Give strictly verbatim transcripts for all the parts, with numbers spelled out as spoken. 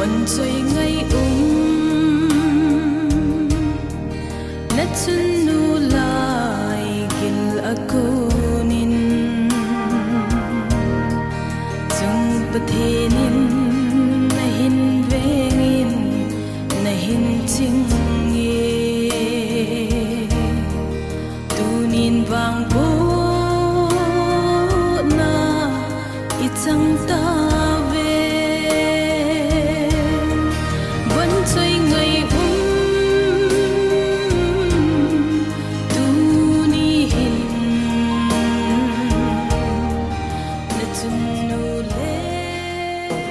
Choi ngai um, na chunnu lai gil a kunin, chung Pathen in na hin vengin, na hin ching e. Tunin vangbohna i chang tave. Von choi ngai um, tuni hin na chunnu le.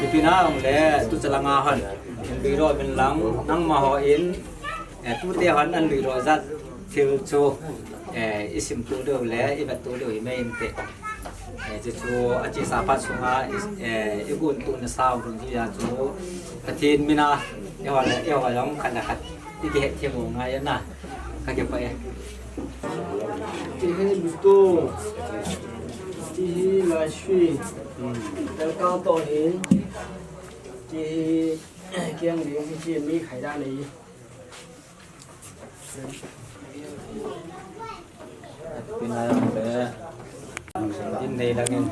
Ipi na ong le, tu chalanga hon. Lui ro min lang, nangma ho in, eh, tute hon an lui ro jat thil chu, eh, i sim tu deu le, i vet tu deu hi mai inte. Eh, chu chu a chi sa phat sunga, i, eh, i gun tu na sau dun hi a chu, Pathen mina, i ho le, i ho jong khat le khat, i kihet thei mo ngai na, ka kipah e. Ti hi luto, ti hi laisui, tel kang to hi, ti hi kiang liu hi chi mi khai da nei. Pina yang le. In nei langin.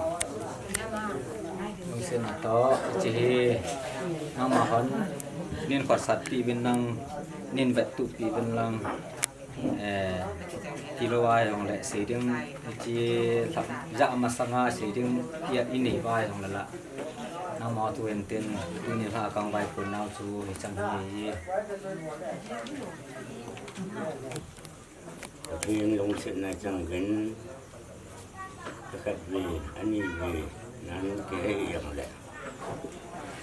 Lungsen a to, chi hi. Nangma hon. Nin khotsat pi bin lang. Nin vet tu pi bin lang. Eh, ti lou a jong le, sei ding, chi thak, ja masanga, sei ding, i, i nei va jong le la. Nangma tu en tin, tuni lha kang vai pun nau chu, hi chang hi. Pathen lungsetna chang kin, ka khat ve, ani ve, nan ke he jong le.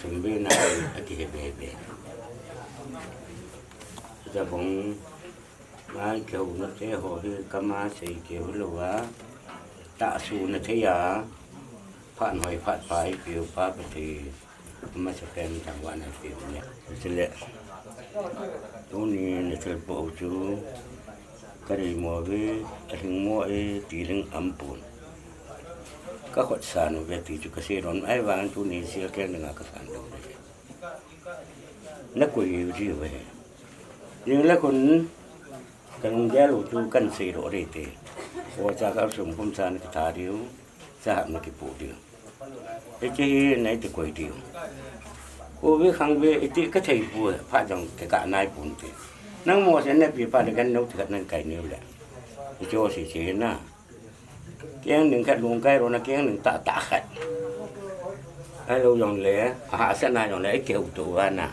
Sum ve na, a ki he ve ve. Jabong, Ngai keu na te ho hi kama sei keu lou a. Tahsu na thei a. Phat hoi phat pai piu pa pa thei. Ama sa pen tang wa na piu ne. Chule. Tuni na thil po chu. Ka rei mo ve, a hing mo e, ti hing am pun. Ka khotsan u ve ti chu ka sei ron. Ai vang tuni sia keng nga ka san dong ve. Na koi u ji ve. Jing le khun, ka lunggel u chu kan sei ro re te. O cha ka sum khum cha na ka tha diu, cha hap na kipu diu. Hiche hi na iti koi diu. Ko ve khang ve iti ka thei pu, phat jong kei ka nai pun te. Nang mo se na pi pa le kan no ti khat nang kai niu le. Hiche o sei che na. Keng ning khat lung kai ro na keng ning tah tah khat. Ahilou jong le, a hahsatna jong le, i keu to va na.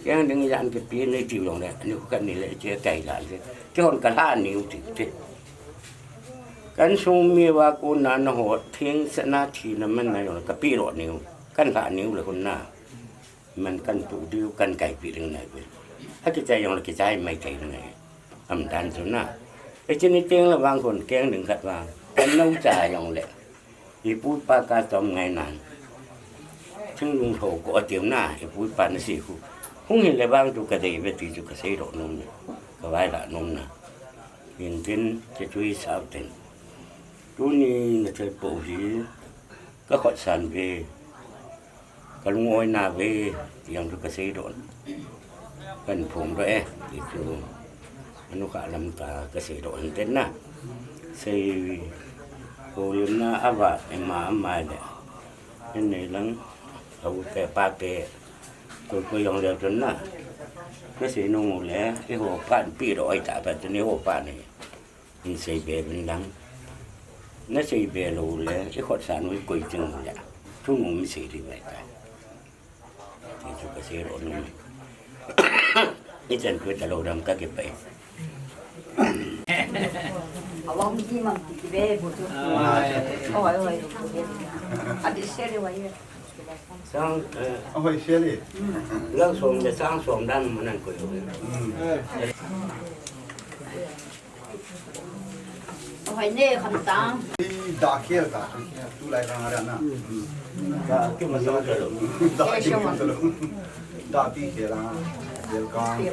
Keng ning jan kipe nei tiu jong le, ni khu khat ni le, che kai la le. Kei hon ka lha niu tiu te. Kan sung mi va ko na na ho, theng sa na thi na man na jong le, ka pi ro niu. Kan lha niu le hun na. Man kan tu diu kan kai pi ding nai ve. Ha kichai jong le kichai mai thei ding nai. Am dan chu na. Hiche ni teng le vang khun keng ding khat vang. Kan nau cha jong le. I pu i pa ka chom ngai nan. Thinglung tho ko atiu na. I pu i pa na sei khu. Hung hin le vang chu ka dei ve ti chu ka sei ro nom na. Ka vai la nom na. Hin tin che chu i sao ten. Tuni na thil po hi. Ka khotsan ve. Ka lung-oi na ve, ti jong chu ka sei doh. Kan phong doh e, ti chu. Anu kha lam ta ka sei doh hen ten na. Sei ko lim na ava, ema ama le. Hin nei lang, au te pa te. Koi koi jong le chun na. Ka sei nung u le, i ho pan pi doh oi ta pa chun i ho pan ni. Hin sei be vin lang. Na sei be lou le, i khotsan u i koi ching u le. Thu mu mi sei ri ve ta. Ti chu ka sei ro nu. I chan koi ta lou dam ka ke pai. Awang di mang ti ki be bo tu. Oi, oi. A di se le wa ye. Sang, eh, a hoi se le. Lang som le sang som dan mo nan koi. Hoi ne kham tang. Ti da khel ta. Tu lai rang ara na. Da ki ma sa ka lo. Da ki ma sa lo. Da ti khel a. Welcome.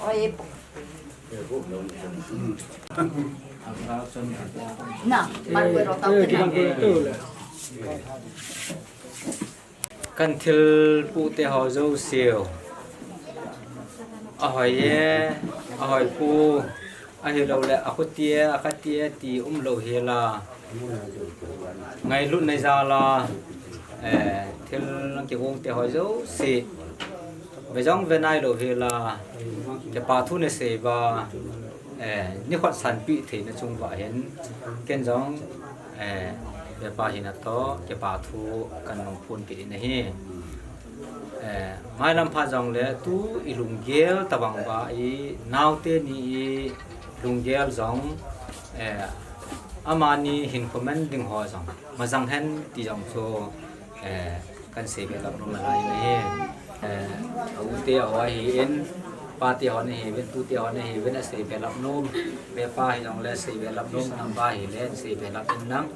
Oi. Na, mar ko ro ta. Kan thilpuh te ho jouse u, ahoi e, ahoi pu, ahilouleh akhuti e, akhati e ti umlou hela, ngailutna jal a, eh, thil kigong te ho jouse, ve jong ve nailou hela, kipa thu nasei uva, eh, nikhat sanpeh theina chung uva hin, ken jong, eh, vepa hina toh, kipa thu kan nung phon kit in ahi. Eh, mailam phat jongle tu i lunggel tabang uva i naote ni i lunggel jong, eh, amani hin comment ding ho jong, majang hen ti jong chu, eh, kan sei belap nom nalai in ahi. Eh, a u te ho ahin, pa te ho nahiuvin, tu te ho nahiuvin, asei belap nom. Vepa hijongle sei belap nom, nangpa hile sei belap in nang.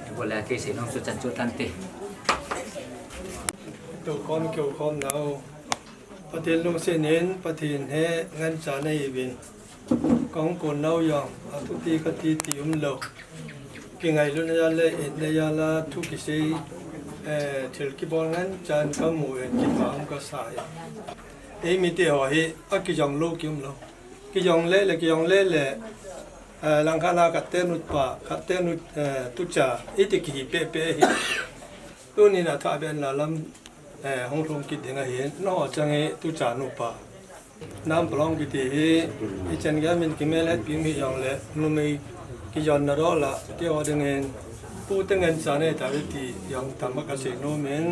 Ibole kei sei nom chu chan chu tante. Toukhom, kihoukhom nau. Pathen lungset in, Pathen he ngancha nahiuvin. Kahung kon nau jong, athuti khati ti umlou. Kingailut na jal le, et na jal a, thu kisei, eh, thil kibol ngancha in kamu e, kipa um kasa e. Eimi te ho hi, akijong lou kium lou. Kijong le le, kijong le le, eh, langkhat a khat te nupa, khat te nu, eh, tucha, iti kihi pehpeh hi. Tunin athah beh in la lam, eh, hung lhung kit ding ahin, nangho chang hi tucha nupa. Nam Palong kiti hi, hichan gei a min kimel hetpi um hijongle, numei kijonna dola, keiho dingin, pu te ngancha nei tave ti jong themkhat kasei nom in.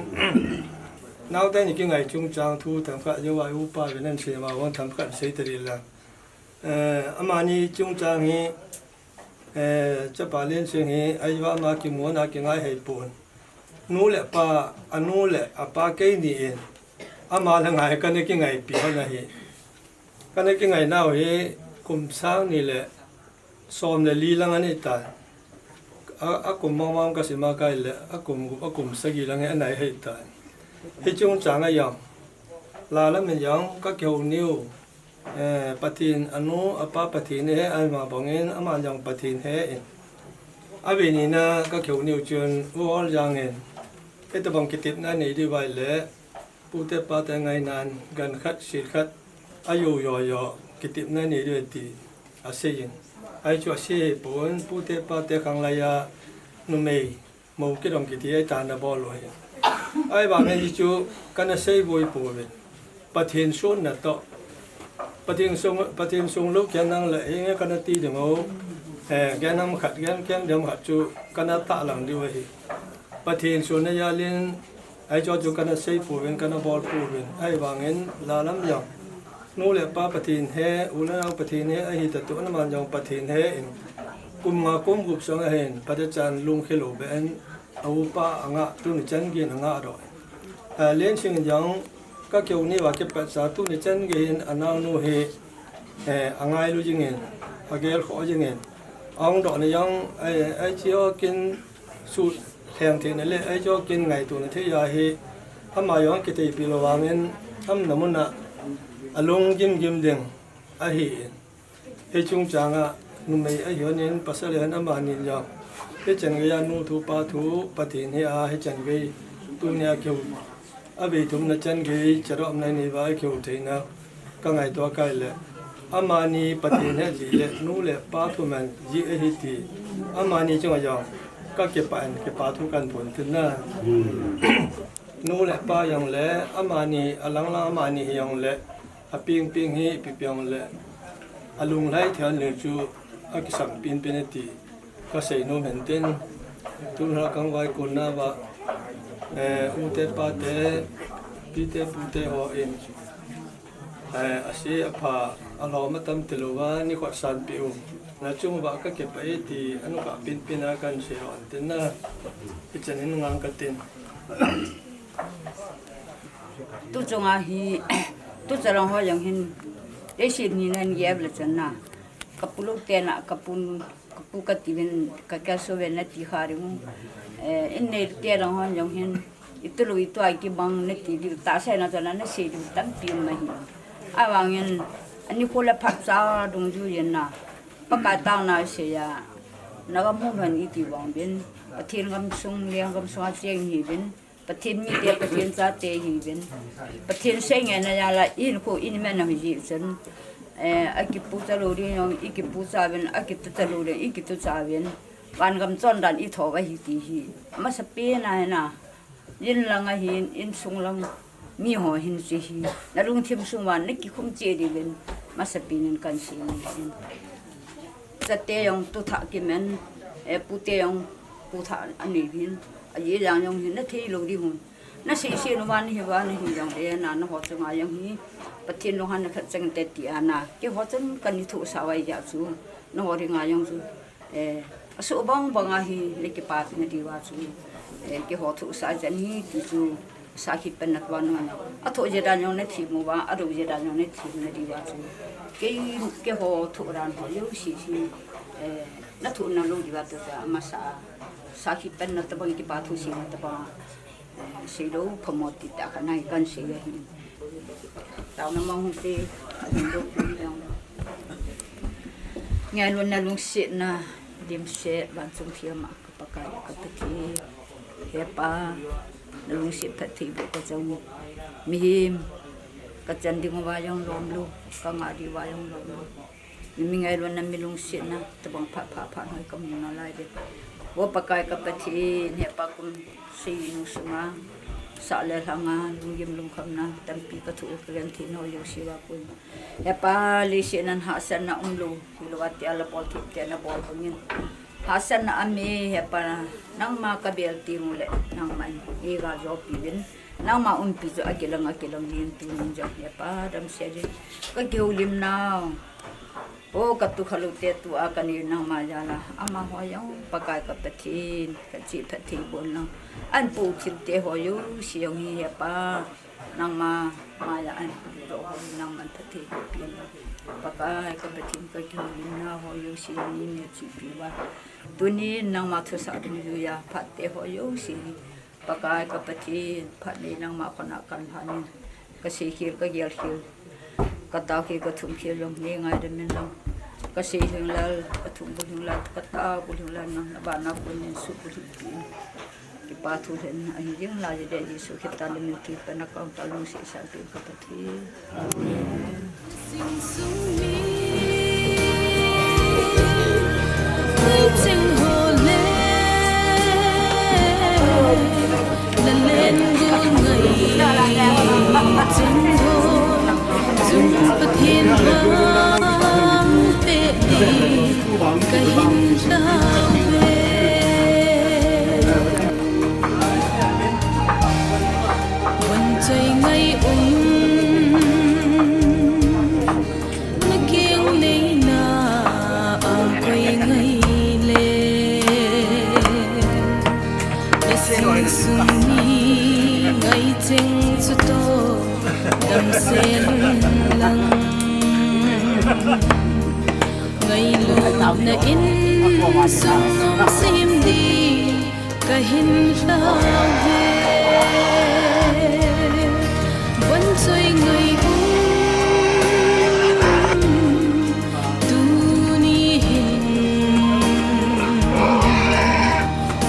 Naote ni kingai chungchang thu themkhat, jouva upa uvin asei ma vang themkhat sei tading lang. Eh, amani chungchang hi, eh, chapa Lensing hi, ahivang a kimu a kingai hei pon. Nu le pa, anu le apa kei ni in, ama le ngai kana kingaipi hon ahi. Kana kingai nau hi, kum sang ni le som le li lang ahi tai. A, akum mong mong kasim a kai le, akum gup, akum sagi lang hi anai hei tai. Hichungchang a jong, la lam in jong kakihou niu, eh, Pathen anu, apa Pathen he, ahivang bang in, aman jong Pathen he in. Aven in a kakihou niu chun, u Holjang in, hitabang kitepna nei diu vai le, pu te pa te ngainan, gan khat, sil khat, ajo jo jo, kitepna nei diu ti, asei in. Ahi chu asei pon, pu te pa te khanglai a, numei, mou kidong kiti ahi tana bol u hi. Ahivang in hichu kana sei voi pouvin. Pathen sonna toh. Pathen song, Pathen song lou kei nang le, hinge kana ti ding u. Eh, gen ham khat, gen, gen dem khat chu kana tahlang diu ahi. Pathen sonna jal in, ahi chu chu kana sei pouvin, kana bol pouvin. Ahivang in, la lam jong. Nu le pa Pathen he, u le nao Pathen he, ahi ta tu, aman jong Pathen he in. Kum nga kum gup sung ahin, Pathen chan lungkhe lou beh in, a upa angah, tuni chan gei in angah doh. A, Lensing in jong, kakihou ni uva kipat sa, tuni chan gei in, anaonu hi, eh, angailu jing in, agel khoh jing in. Ahung doh ni jong, eh, eh, chi o kin, Suhlheng theina le, ahi chu kin ngaito na thei ahi, ama jong kiteipi lou vangin, aumna mun a alung gimgim ding ahi. Hiche chungchang a numei ahi hon in, pasal ahi hon amani jong, hichan gei a nu thu pa thu, Pathen hi a, hichan gei tunia kihou. Avei thumna chan gei, chadopna nei uva kihou theina ka ngaito kei le. Amani Pathen he jeh le, nu le pa thuman jeh ahi ti. Amani chunga jong ka kipah in, kipa thu kahin phon tin na. Nu le pa jong le, amani, alang lang amani hi jong le, apeng peng hi ipi pi jong le, alunglhai thei lou chu akisam pen pen e ti. Ka seinom hen tin, tun lha kang vai kun na va, eh, u te pa te, pi te pu te ho in, eh, ase apha, alom atam tilou va, nikho sanpeh u. Na chung va ka kipah e ti, anung ka pin pin a kan sei ho an tin na, hichan hin ngang ka tin. Tu chunga hi, tu chalong ho jong hin, te si ni nan ye le chan na. Ka pu lou te na, ka pu Ka pu ka ti uvin, ka kei so uvin na ti kha ding u. Eh, in nei te lang hon jong hin, itu lou itu a kibang na ti diu, tahsa na to na na sei diu tampi um ahi. Avangin, ani kho le phat cha dungjuiyin na. Pakai taona sei a, na gam hung hon iti vang uvin, Pathen gam sung, leng gam sung a cheng hi uvin. Pathen mite, Pathen chate hiuvin. Pathen seingaina jal a ihinkho iman u hi jeh chun, eh, akipucha lou ding jong ikipucha uvin, akitucha lou ding ikitucha uvin. Vangam chondan ithoh u ahi ti hi amasapen a hin a, in lang ahin, insung lang miho hin chu hi, nalungthim sung uva nakikhum cheh diuvin masapen in kahin sei ahi. Chate jong tuthah kiman, eh, pute jong tuthah anei uvin, ajeh jang jong hi nathei lou ding uvin. Nasei sei uva nahi uva nahi jongle, na, naho chunga jong hi Pathen lunghanna khat chang te ti a na, keiho chun kana thohsah u ahi jeh chu, naho dinga jong chu, eh, asoh bang bang a hi nakipapi nadiuva chu, eh, keiho thohsah chan hi ti chu, sakhi panna tua nana. Athoh jeh dan jong nathem uva, adou jeh dan jong nathem nadiuva chu, kei, keiho thoh dan ho jouse hi, eh, nathohna lou diuva chu, amasa a sakhi panna tabang, kipa thuseina tabang, eh, seilou phamo ti tah khat nahi kahin sei ahi. Taona mang hung te, ahin lou pi jong. Ngailutna, lungsetna, dimset, vanchung themgao ka Pakai ka Pathen. He Pa, nalungset phatthei boh kajong. Mihem, kachan ding uva jong lomlou, kangah diuva jong lomlou. Mi, mi ngailutna, mi lungsetna tabang phat phat phat hoi kamu nalai ding. O Pakai ka Pathen, he Pa, kum sei nung sunga, sah le lhanga lunggim lungkhamna tampi kathoh u, kagenthei nau jouse uva kon. He Pa, leiset a hahsatna umlou, hilou a tia la bol thei tia nabol bangin. Hahsatna aume, he Pa, nangma kabel teng uleh, nangman eiga jopi uvin. Nangma umpi chu akilang, akilang ding tunin jong, he Pa, damsel in. Kakihoulim nau. O, katukha loute tua kanei nangma jal a. Amaho jong Pakai ka Pathen, kachih phatthei boh in lang. Ahin po thil te ho jouse jong hi, he Pa, nangma maia ahin po joh ho, nangman phatthei boh peh in lang. Pakai ka Pathen, kakihoulim nau ho jouse jong neina chepi uva. Tunin nangma thusah dungjuia phat te ho jouse hi, Pakai ka Pathen, phat nei nangma khut a kahin lhan in. Kasei khel, kagel khel, katao khel, kathum khel jong nei ngaidam in lang. Kasei lhing lal, kathum bul lhing lal, katao bul lhing lal, nang nabana konin suhbulhit peh in. Kipa thu lhen ahi jing lai, Jesu Christa min thupeh in, nakam ta lungset san peh in ka Pathen. Vun choi ngai um, na keng neina a koi ngai le. Na sing sung ni ngai cheng chu toh damsel un lang. Ngailutna in sung um sem ding kahin lhau ve. Vun choi ngai um, tuni hin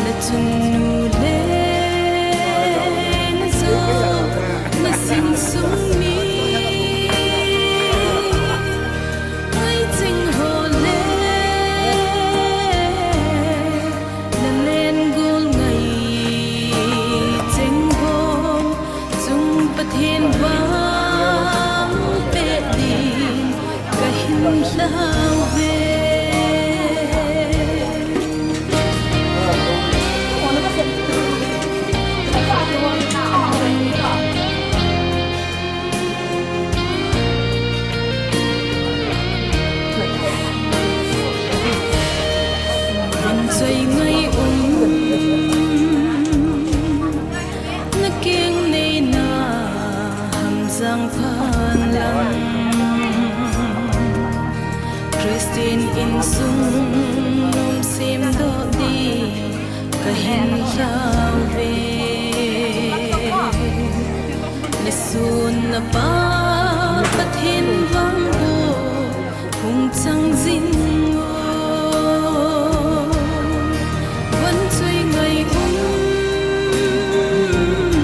na chunnu le na chao, na sing sung mi ngai cheng ho le, na len gol ngai cheng ho chung Pathen vang peh ding kahin lhau ve. Vun choi ngai um, na keng neina ham jang phan lang. Christian insung nom sem doh ding kahin lhau ve. Na sun na pa Pathen vang bou hung chang jing o. Vun choi ngai um,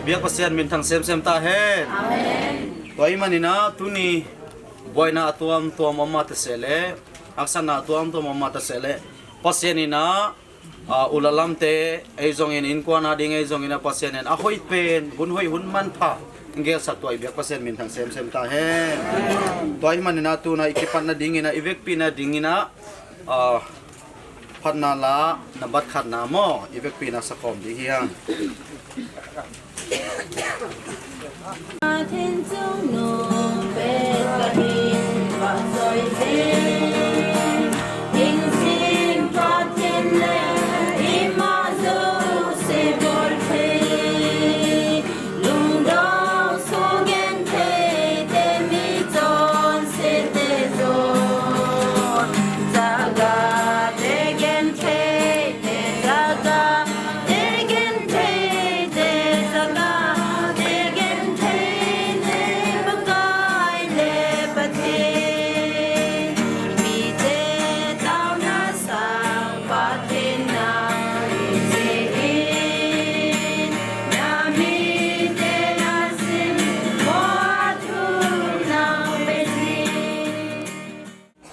Biak Pasian min thang semsem ta hen. Tua hi manin a tuni boina tuam tuam om ma ta se le, haksatna tuam tuam om ma ta se le, Pasian in a, a, u le nam te, ei jong in inkuan a ding, ei jong in a Pasian in a hoi pen, hun hoi hun manpha, gel sa tua i biak Pasian min thang semsem ta hen. Tua hi manin a tuna i kipatna ding in a, i vekpi na ding in a, a, phatna la, na bat khatna mo, i vekpi na sa khom ding hi hang.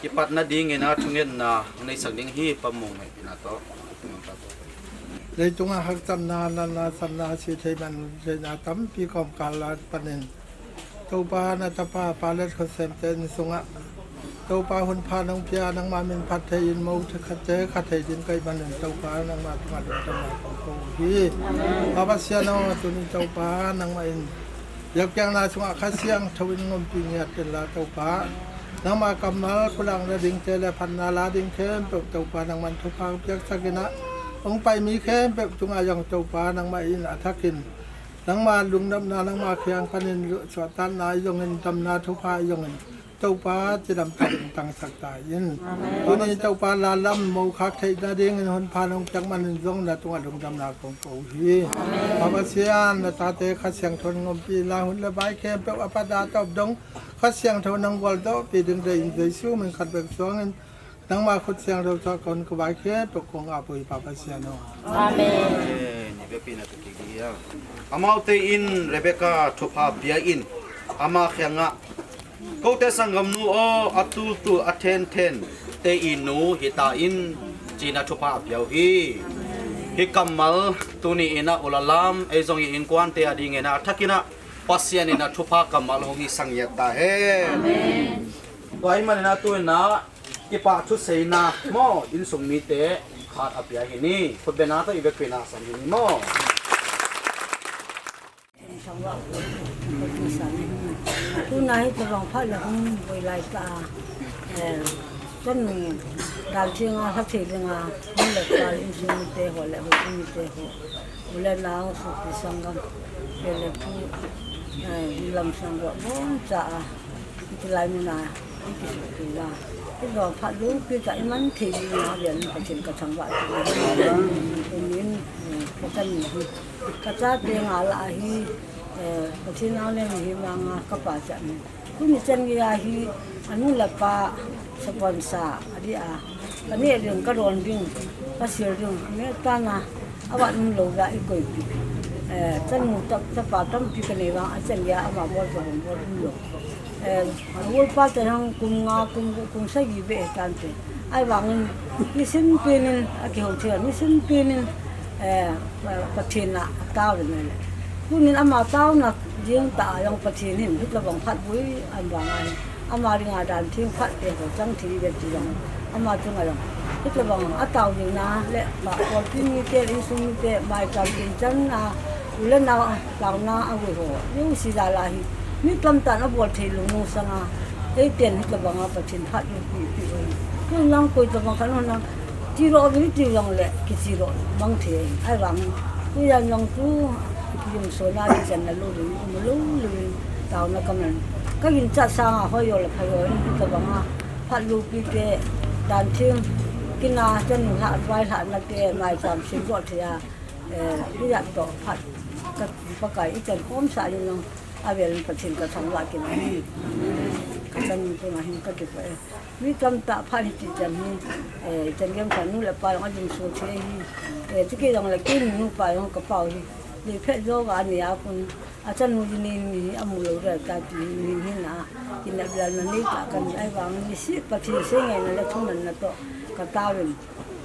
Kipatna ding in a thungetna neisak ding hi, pamong hepina to. Leitunga haksatna, natna, satna, sithei mantheina tampi kom kal a panin, Toupa, na tapa Palet Khosem te insunga, Toupa, hun pha nong pia, nangma min phatthei in mo khat te khat thei din kai manin, Toupa, nangma tunga lungdamna kong ko hi. Pa Pasian o, tuni Toupa, nangma in biakpiakna chunga Kha Siangthou in ngompi ngiat in la Toupa, nangma kammal khulakna ding te le phatna la ding khempeuh Toupa nangman thupha piak sak in a, hung pai mi khempeuh chunga jong Toupa nangma in a thakin, nangma lungnopna, nangma kiang panin suahtakna jong in, damna thupha jong in, Toupa chidam tah in tang sak ta in. Tuni Toupa, la lam mo khak theina ding in hun pha nong piak manin jong na tunga lungdamna kong ko hi. Pa Pasian, na tate Kha Siangthou in ngompi la, hun le vai khempeuh a pat a top dong Kha Siangthou nang gualdoh pi ding dei in Jesu min khat bek suang in, nangma khut siangthou tah kon ka vai khempeuh kong a pui, Pa Pasian o. Amen. Ni be pi na tu ki gi ya. Amaute in Rebecca thupha pia in, ama kianga, Kote sanggamnu o, a tultul a thenthen te i nu hita in, china thupha a piau hi. Hi kammal tuni in a u le nam, ei jong i inkuan te a ding in a thakin a Pasian in a thupha kammal hung hi sang ngiat ta hen. Amen. Tua hi manin a tu in a kipa thuseina mo, insung mite khat a pia hi ni. Khutbena to i vekpi na sam hi ni mo. Tuna hi tabang phat le hung boi lai ta a, eh, kan dan theng a, ha thei ding a, hung le kal insung mite ho le, hung mite ho, u le nao, sopi sanggam, pe le pu, eh, lam sanggam, bon cha a, Hiti lai mun a, i kisuktu a. I dong phat lungpi tah in man thei ding a, Pathen ka thangvah tu. Tunin, eh, ka chanu hi, ka chate nga lah a hi, eh, Pathen nau le mihem vang a ka pachat in. Tuni chan gei a hi, anu le apa, sponsor, a di a. Ka neh ding, ka don ding, ka sil ding, neh tan a, a vat um lou a i koipi. Eh, chanu ta, tapa tampi ka nei vang, a chan gei a ama bol ka bol bol um lou. Eh, a ulpa te hang kum nga, kum gup, kum sagi beh tan te. Ahivangin, nisim pen in, a kihou thei, nisim pen in, eh, Pathen a tao le le. Tunin ama taona ding tah a jong Pathen hin, hitobang phat boi, an vang a hin. Ama dinga dan theng phat te ho chang thei ve ti jong. Ama chunga jong. Hitobang a tao ding na le, ma, kolpi mite, insung mite, maicham tin chan a, u le nao, taona a gui ho. Ni u si la la hi. Mi tamtah in a bol thei lou nu sanga. Eiten hitobang a Pathen phat pi pi pi. Tun lang koi tobang kan hon lang. Tiroh vin ti jong le, kitiroh mang thei. Ahivang, tujan jong tu, kijum sona kichan na lou vin, um lou lou vin, taona kaman. Ka ginchat sanga hoi jo le pha jo in, hitobang a, phat loupi te, dan theng, kina, chanu lhah, vai lhahna te, maicham sim jo thei a, eh, hijat toh phat, ka, Pakai i chan khom sah in jong, avel in Pathen ka thangvah kit in, ka chan tu na hin ka kipah e. Mi tamtah phat hi ti chan hi, eh, chan gei a nu le pa jong a ding so thei hi. Eh, ti kei jong le kei nu pa jong ka pau hi. Lephet jo ga ni a kun, achanu ji ni ni amu lou rel ta ti ni hi na, kinep lal na ni ta kan ai vang ni si Pathen sei ngaina le thumanna toh ka taovin.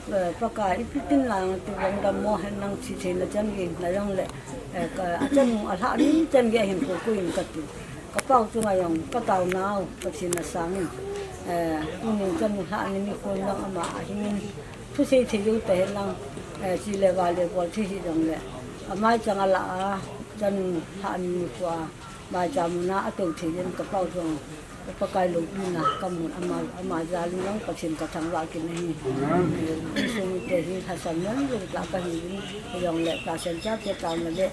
Eh, Pakai ipi tin lang ti vang dammo hen nang thi theina chan gei na jong le, eh, ka achanu alhah ni chan gei hin ko ko in ka ti. Ka pau chunga jong ka taonau Pathen asangin, eh, tunin chanu lhah ni ni khon lang ama ahingin thusei thei jou ta hen lang, eh, chi le va le bol thei hi jong le, amai chang ala a, chanu lhah ni ni khua, mai cha muna atou thei in ka pau jong, Pakai loupina ka mun ama, ama jal in jong Pathen ka thangvah kit ahi. Eh, insung mite hi lhasam nom lou tah ka hi in, jong le tahsan chate taona le,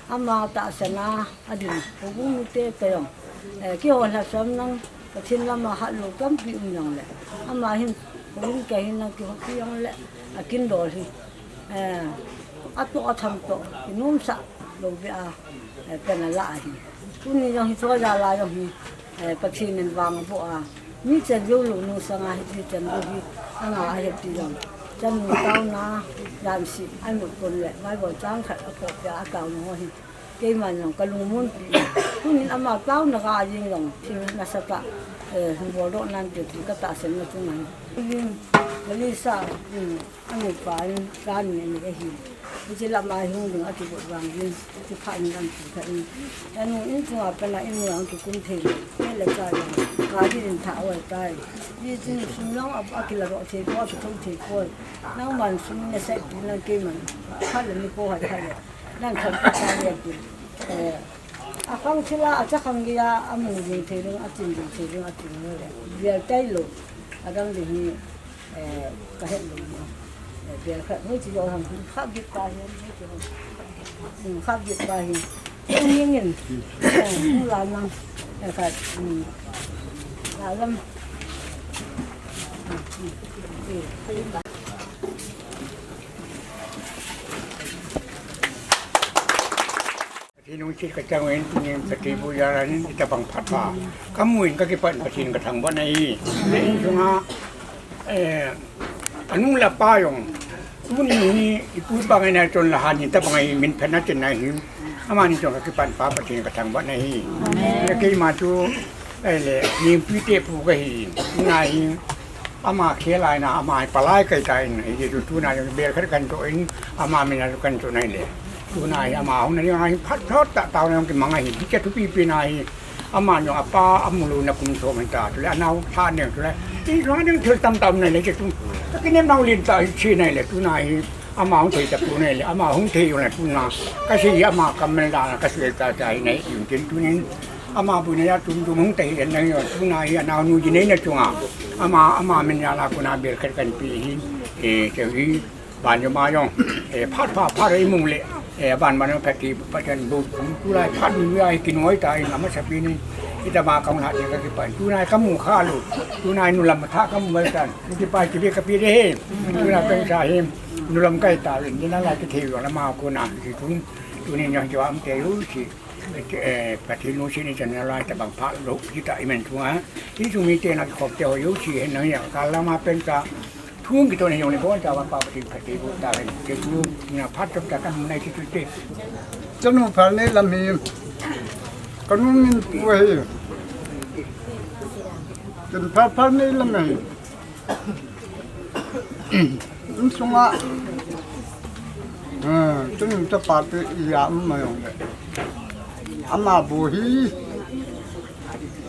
ama tahsan a adin, houbung mite toh jong, eh, kihou lhasam nang, Pathen lama hat lou tampi um jong le, ama hin, houbung kei hin nang kihoupi jong le, akin dol hi, eh, atoh atham toh, kinomsah lou beh a, eh, pen ala ahi. Tuni jong hi chu jal a jong hi, eh, Pathen in vang aboh a, mi chan jou lou nu sanga hi, hi chan jou hi, anga ahet ti jong. Chanu taona, jan si, ai mut kon le, Bible chang khat akoh peh a, ataona ho hi. Keiman jong ka lungmonpi. Tunin ama taona ga jing jong, thil nasatah, eh, bol doh nante ti ka tahsan na chu ngan. Tunin, Melissa, um, Anupa in, ka ni ni ahi. Hiche lama hung ding akigot vang ding, hiche phat in an ti kha in. Anu in chunga pana in jong kikum thei le, le la cha jong, ka di in tha oi tai. Di chin sum jong a, akila ro thei poi, akithou thei poi. Nangman sum nasei pi nang keiman, kha le ni ko hai kha le. Nang khan ka cha le ti. Eh, akhang thila, achakhang geiya, amu ding thei ding, achin ding thei ding, achin le. Bial tai lou, adang ding hi. Eh, ka het lou. Eh, bel khat hoi chi jo ham, khat git pa hi, hoi chi ham. Hmm, khat git pa hi. Hung ning in. Eh, hung la nang. Eh, khat, hmm. La lam. Pathen lungset ka chang uvin, tunin Pathen bu jal a hin, hitabang phat pha ka mu in ka kipah in Pathen ka thangvah in ahi. Le insung a, eh, anu le apa jong, tuni hi ipu ipa ngaina chon la han hitabang ahi, min phatna chenna hi, amani chong ka kipah in pa Pathen ka thangvah in ahi. Le keima chu, eh, le, Ningpi te pu ka hi, tuna hi, Ama khel a ina, ama hi palai kai ta in, hiche chu tuna jong bel khat kan toh in, ama min a chu kan toh nai le. Tuna hi ama hung na jong hi phat thot tah tao na jong kimang ahi, hiche thupi pi na hi, ama jong apa amu lou na kum som hin ta, chule anao pha neng chule. Ti jong ding thil tam tam nai le hiche chu. Ka kinem nau lin ta hi chi nai le, tuna hi ama hung thei ta pu nai le, ama hung thei jong le tuna. Ka sei ama kam mel da, ka sei ta ta hi nai, in tin tunin. Ama bu na ja tum tum hung tei den na hi, tuna hi anaonu ji nei na chunga. Ama, ama min ja la kona bel khat kan pe hi. Eh, che hi, ban jo ma jong. Eh, phat pha, phat rei mung le. Eh, ban ban phat ki, phat kan bu, tulai phat mi ai kin hoi ta, ama sa pi ni. Ita ma kong la je ka ki pa. Tuna ka mu kha lu. Tuna nu lam tha ka mu mai tan. Ki pa ki be ka pi de he. Tuna peng sa he. Nu lam kai ta, ni na la ki thei lo na ma kona ki tun. Tuni jong jo am te lu si. Eh, Pathen lungset in chan nalai tabang phat lou, kita imen thua. Insung mite na kikhop te ho jouse hin nang ya, ka lama pen ka thung kiton hin jong le bon ta va pa Pathen Pathen bu ta hin. Ke tu na phat chom ta kan nai ki tu te. Chanu phal nei lam hi. Kanu min pu hi. Chanu phal phal nei lam hi. Insunga, ah, chun chapa te iya ama jong le. Ama bu hi,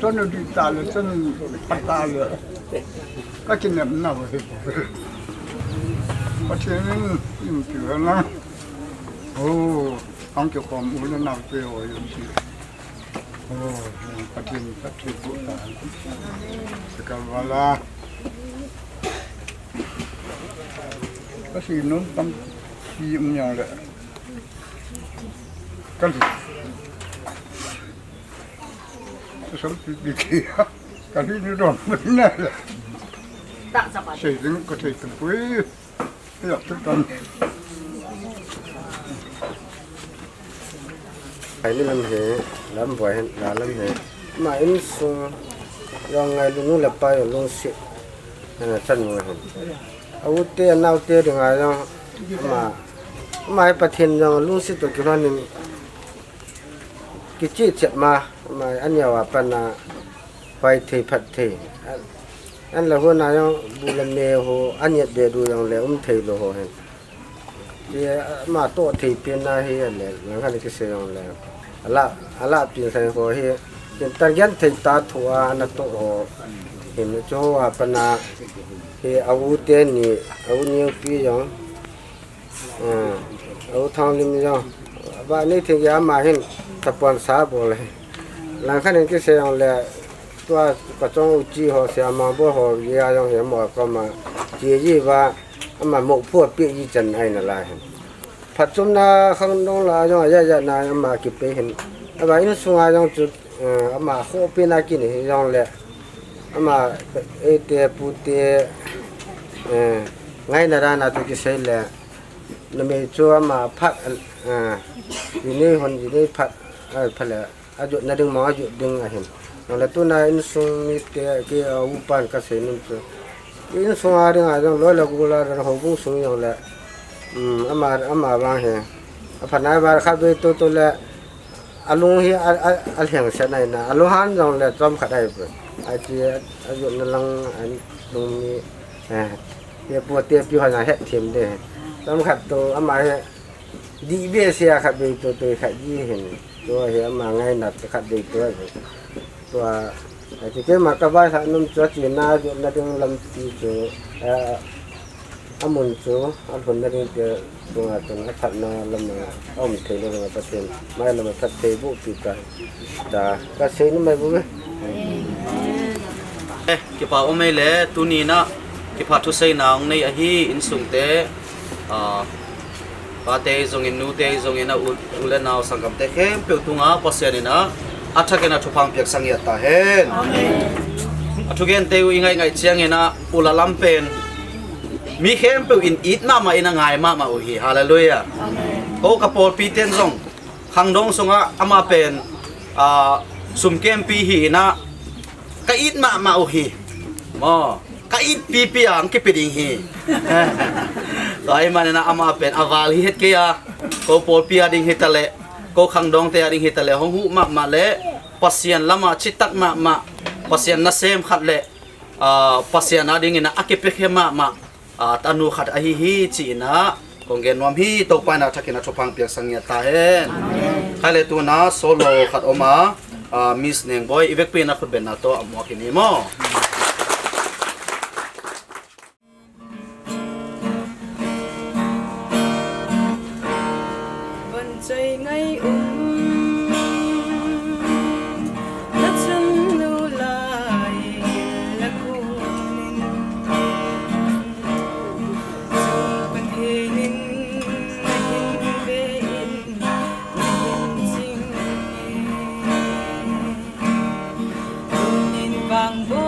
chun di ta le, chun pa ta le. Ka kinem na bu hi. Pathen in, in pi na. Oh, ang ke kom u na na pe o yu si. Oh, Pathen, Pathen bu ta. Sekal wala. Kasi nom tampi um jong le. Kali. Sampi pi kia. Kali ni don na le. Sei ding ka sei tumpui. Ai ni lam he, lam boi hen, la lam he. Ama insung jong ngailu, nu le pa jong lungset. Ana chanu hen. A u te, a nao te dinga jong ama Ama hi Pathen jong lungset toh kilhon in kichih chet ma, ama hi aneo a pat na hoi thei phat thei. An la hon a jong bu le me ho, an yet be du jong le um thei lou ho hin. Ti ama toh thei pen na hi a le, lang khan kisei jong le. Ala, ala pin sai ho hi. Kin tan gen thei ta thu a na toh ho. Hin chu a pat na hi a u te ni, a u ni u pi jong. Ah, a u Thanglim jong. Ba ni thei ya ma hin ta pon sa bol le. Lang khan kisei jong le. Tua ka chong u chi ho sia ma bo ho ya jong hi mo ko ma. Chi ji ba. Ama mo phu pi ji chan ai na la hin. Phat chom na khang dong la jong a ya ya na ama kipe hin. Aba insung a jong chu, eh, ama khopi na kini hi jong le. Ama e te pu te, eh, ngai na ra na tu kisei le. Na me chu ama phat, eh, ji ni hon ji ni phat, eh, phat le. A jot na ding mo, a jot ding a hin. Nang le tuna insung mite ke, a, upan ka sei nom chu. Insung a ding a jong loi le gol a ding houbung sung jong le. Um, ama, ama vang hi. A phat na vang khat vei to to le. A lung hi a, a, a lheng se nai na. A lung han jong le chom khat ai pe. A chi a, a jot na lang a lung mi. Eh, ye pu te pi ho na het thim de. Chom khat to ama hi. Di be sia khat vei to to khat ji hin. Tua hi ama ngai na khat vei to. Tua, a ti ke ma ka vai sa num tua ti na jo na ding lam ti chu, a, a mun chu, a lhun na ding te, tua, tua, a that na lam na, a um thei na lam a Pathen, mai lam a that thei bu pi ka. Da, ka sei nu mai bu me. Eh, kipa um ei le, tuni na, kipa thu sei na ong nei ahi, insung te, a, Pa te jong in, nu te jong in, a u, u le nau sanggam te khempeu tunga Pathen in a, a thak in a thupha piak sang ia ta hen. Amen. A thugen te u i ngai ngai chiang in a, u la lam pen. Mi khempeu in it mama in a ngai mama u hi. Hallelujah. Amen. Ko ka pawlpi ten jong, khangdong sunga ama pen, a, sum kempi hi in a, ka it mama u hi. Mo. Ka it pipi ang kipi ding hi. Tua hi manina ama pen a val hi het kei a. Ko pawlpi a ding hi ta le. Ko khangdong te a ding hi ta le. Hong hu mama le. Pasian lama chitak mama. Pasian na sem khat le. A, Pasian a ding in a kipe khe mama. A, tanu khat ahi hi chi in a. Kong gen nuam hi Topa in a thak in a thupha piak sang ia ta hen. Amen. Khai le tuna solo khat om a. A, Miss Nengboi, i vekpi na khut ben na to a mo kini mo. Van chai ngai um, na chun nu lai la kunin. Chu Pathen in na hin ve in, na hin ching e. Tunin vang bo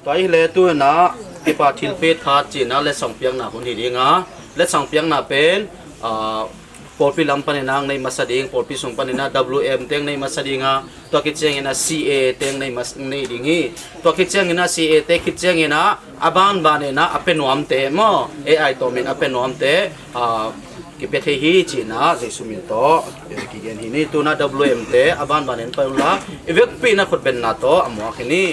Tua ahile tuna kipa thilpeh phat china letsong piakna hun hi dinga, letsong piakna pen, ah, polpi lam panin a nei masa ding, polpi sung panin a W M teng nei masa dinga, tua kicheng ina C A teng nei mas-, nei ding hi. Tua kicheng ina C A te kicheng ina aban ban ina ape nuam te mo, A I tomin ape nuam te, ah, kipe thei hi china Jesu min to kigen hi ni. Tuna W M te aban ban in pa ula, i vekpi na khut benna to amu a kini.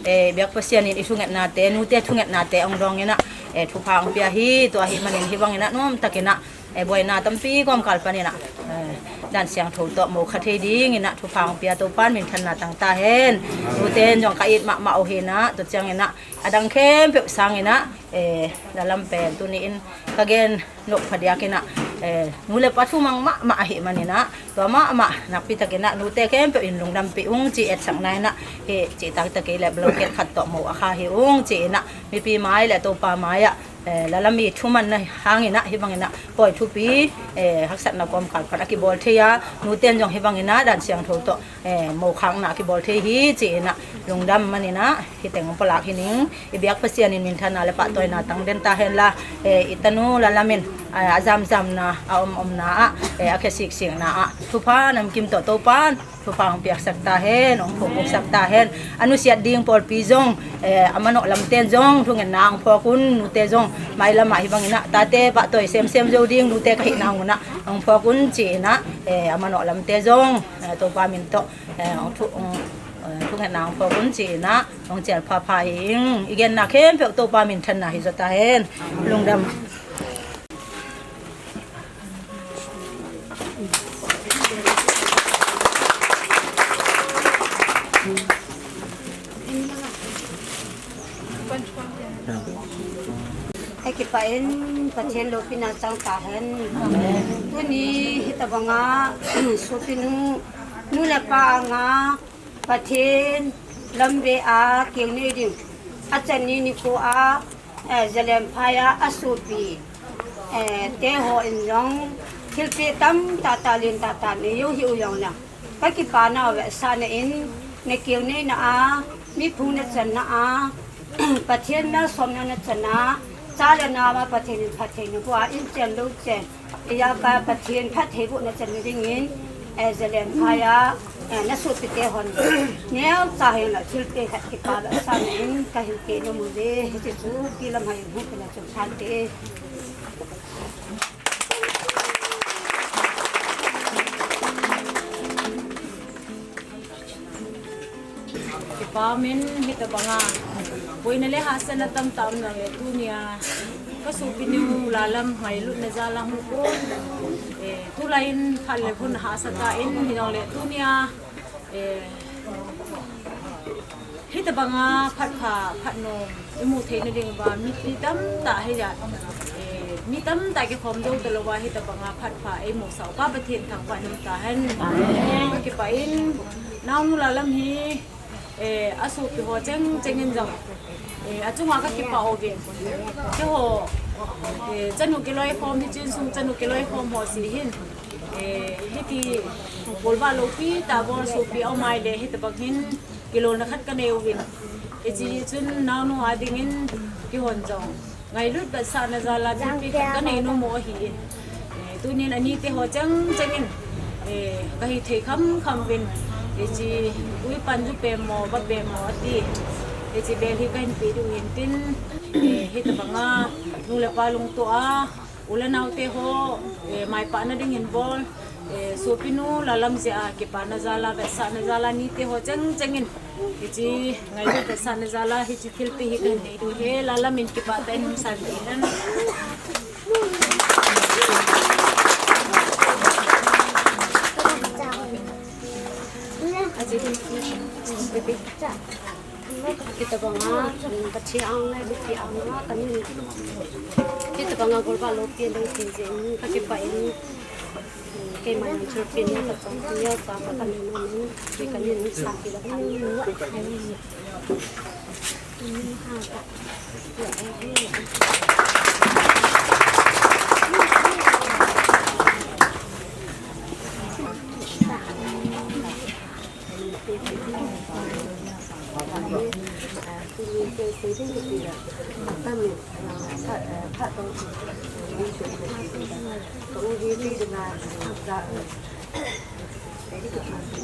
Eh, biak Pasian in i thungetna te, nute thungetna te ong dong ina, eh, thupha ong pia hi, tua hi manin hi bang ina, nuam tak ina, eh, buaina tampi kom kal pan ina, eh, dan siangthou to mo kha thei ding ina, thupha ong pia Toupan minthanna tang ta hen. Nute jong ka it mama u hi na, tu chang ina, adang khempeuh sang ina, eh, lalam pen tuni in ka gen nok phadiak ina, eh, nu le pa thumang mama ahi man ina, tua mama nakpi tak ina, nute khempeuh in lungdam pe ung chi etsakna ina, hi chi tak tak le blanket khat to mo akha hi ung chi ina, mipi mai le Toupa mai a, eh, lalam i thumanna hang ina, hi bang ina, poi thupi, eh, haksatna kom kal pan akibol thei a, nuten jong hi bang ina, dan siangthou to, eh, mo khangna kibol thei hi chi ina, lungdam man ina, hi teng palak hi ning, i biak Pasian in minthanna le pahtoina tang den ta hen la, eh, i tanu lalam in, eh, ajam jamna, a om omna a, eh, akhe sik sikna a, thupha namkim to Toupan, thupha ong piak sak ta hen, ong pho sak ta hen, anu siat ding polpi jong, eh, amano lam ten jong, thungetna ong pho kun, nute jong, mai lama hi bang ina, tate pahtoi sem sem jo ding, nute ka hi na ong na, ong pho kun chi ina, eh, amano lam te jong, eh, Toupa min to, eh, ong thu, ong, eh, thungetna ong pho kun chi ina, ong chel pha pha hi ing, i genna khempeuh Toupa minthanna hi jo ta hen, lungdam. Akipah in Pathen loupina chang ta hen. Tuni hitabanga sopinu, nu le pa anga Pathen lamvei a keu nei ding, achan ni nikho a, eh, Zalen phai a asopi, eh, teho in jong thilpeh tamtah tah lentah tah nei u hi u jong na, ka kipana vetsahna in, na keu neina a, mi phung na channa a, Pathen malsomna na channa, cha le nao a Pathen in phatthei na boh a, in chen lou chen, Eia ka Pathen phattheibohna channa dingin, eh, Zalen phai a, eh, na sopi te hon neocha hin la thilpeh khat kipa vetsahna in kahin pe nom uve, hiche chu kilam hai in hung kina chun phante. Kipa min hitabanga boina le hahsatna tamtah um nang le tunia ka sopinu Lalam ngailutna jal a hung kon, eh, tulai in phat le hun hahsa tan hi nang le tunia, eh, hitabanga phat pha, phat nom imu theina ding uva mipi tamtah hi ja, eh, mi tamtah kikhom jou talou va hitabanga phat pha eimusah u Pa Pathen thangvah in um tahen. Amen. Ka kipah in, naonu Lalam hi, eh, asopi ho cheng cheng in jong, eh, achunga ka kipah uvin. Keiho, eh, chanu kiloikhom hi, chin sung chanu kiloikhom ho si hin, eh, hiti golvah loupi tah bol sopi aum ahile hitabang hin kilolna khat ka nei uvin. Hiche chun naonu a dingin keihon jong ngailut vetsahna jal a thilpeh khat ka nei nom u ahin. Eh, tunin anite ho cheng cheng in, eh, ka hithei kham kham uvin. Hiche uipan ju pem mo, va pem mo ati. Hiche bel hi kahin pe diu hin tin, eh, hitabanga nu le pa lungtoh a, u le nao te ho, eh, maipahna ding hin bol, eh, sopinu Lalam jeh a kipana jal a, vetsahna jal a nite ho cheng cheng in, hiche ngailut vetsahna jal a hiche thilpeh hi kahin nei diu ahi. Lalam in kipah tah in hung san tauhen. Hitabanga, um, Pathen ang le mipi ang a kanin, hitabanga golvah loupi lou thei jeh in ka kipah in, um, keima jong thilpeh nei ka chon nia pa ka kanin nom in, ke kanin sa ki la ka ni.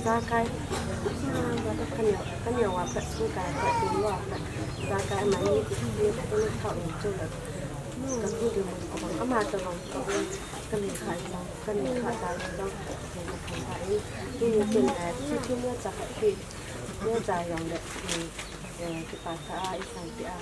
Zakai, kaniawa pat, sukai pat, tunuwa pat, zakai mani kiti, kati ni kau in chula. Kati ni mo ko ama to long ko, kani kha long, kani kha ta long, kani kha ta in, tuni tin, eh, tuni cha kati, ni cha long de, eh, kipa ta a, isang ti a.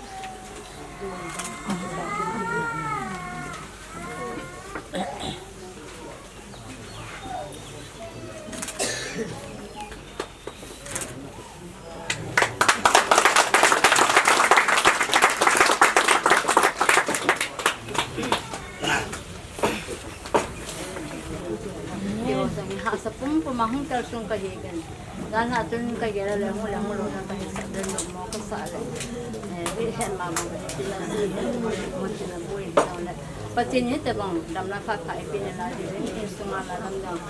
Hahsa pumpum a hung kalsong kahi uvin. Jan ha chun kagel le hung le hung lou na kahi sah le lou mo kasah le. Eh, hi het mama kahi tina si het mo tina boi hi le. Pathen in hitobang damna pha pha eipeh na lai diuvin, insunga la lam dang.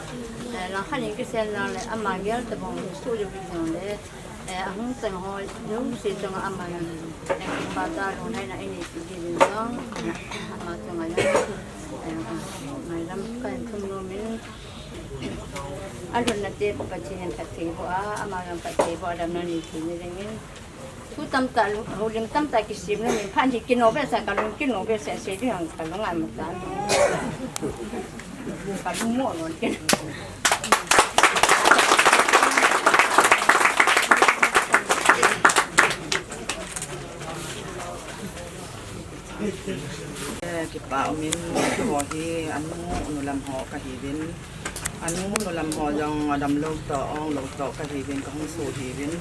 Eh, langkhat in kisel na le, ama gel tobang suh diu hi jong le. Eh, ahung chang ho jouse chunga aman, eh, kipa tah lunglhaina eipeh diuvin jong, ama chunga jong, eh, mailam kahin thum nom in, alhunna te Pathen in phatthei boh a, ama jong phatthei boh a, damna nei thei ni dingin. Thu tamtah, houlim tamtah kisem nom in, phat hi kino behseh, kalung kino behseh, sei ding jong kalung a mata. Kalung mo lon ken. Eh, kipa umin, keiho hi anu, nulam ho kahiuvin. Anu, nulam ho jong adamlou toh, onglou toh kahiuvin, kahung soh hiuvin.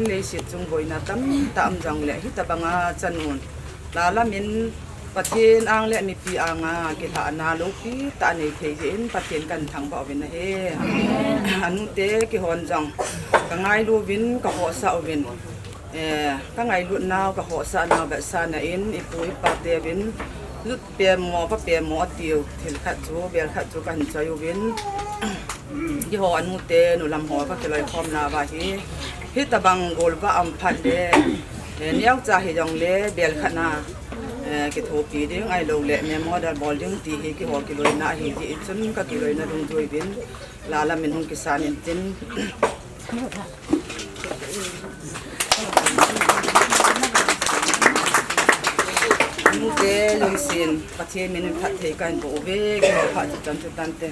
Leiset chung boina tamtah um jongle, hitobanga chanun. Lalamin Pathen ang le mipi anga kilhahna loupi tah nei thei jeh in Pathen kahin thangvah uvin ahi. Anute keihon jong kangailu uvin, kahohsah uvin. Eh, kangailutnau, kahohsahnau vetsahna in, ipu ipa teuvin, lut pemo, va pemo atiu, thil khat chu, bel khat chu kahin choi uvin. Keiho anute, nulam ho kakiloikhomna uva hi, hitobang golvah um phat le, eh, neocha hijongle, bel khat na, eh, kithopi ding, ahilouleh, memorial bol ding ti hi, keiho kiloina ahi jeh in chun, kakiloina dungjui uvin, lalamin hung kisan intin. Anute lungset in, Pathen min in phatthei kahin boh uve, keiho phat chu tan chu tante.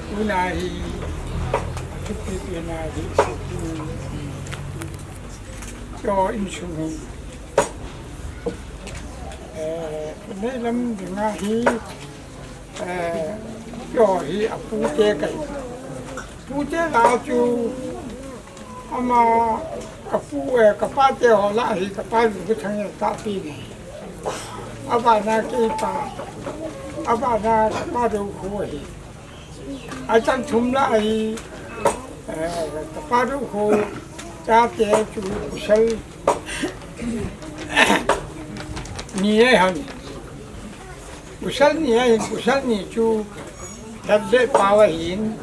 Tuna hi, thupi pena hi, so, insung hi. Eh, nei lam dinga hi, eh, keiho hi apute kahi. Pute lah chu ama kapu, eh, kapate ho lah hi kapa Lungkuthang in atahpi ahi. Abana keipa, abana kapa Doukho ahi. Achang thum lah hi, eh, kapa Doukho chate chu pasal ni ahi. Pasal ni ahin, pasal ni chu Hetletpao ahin,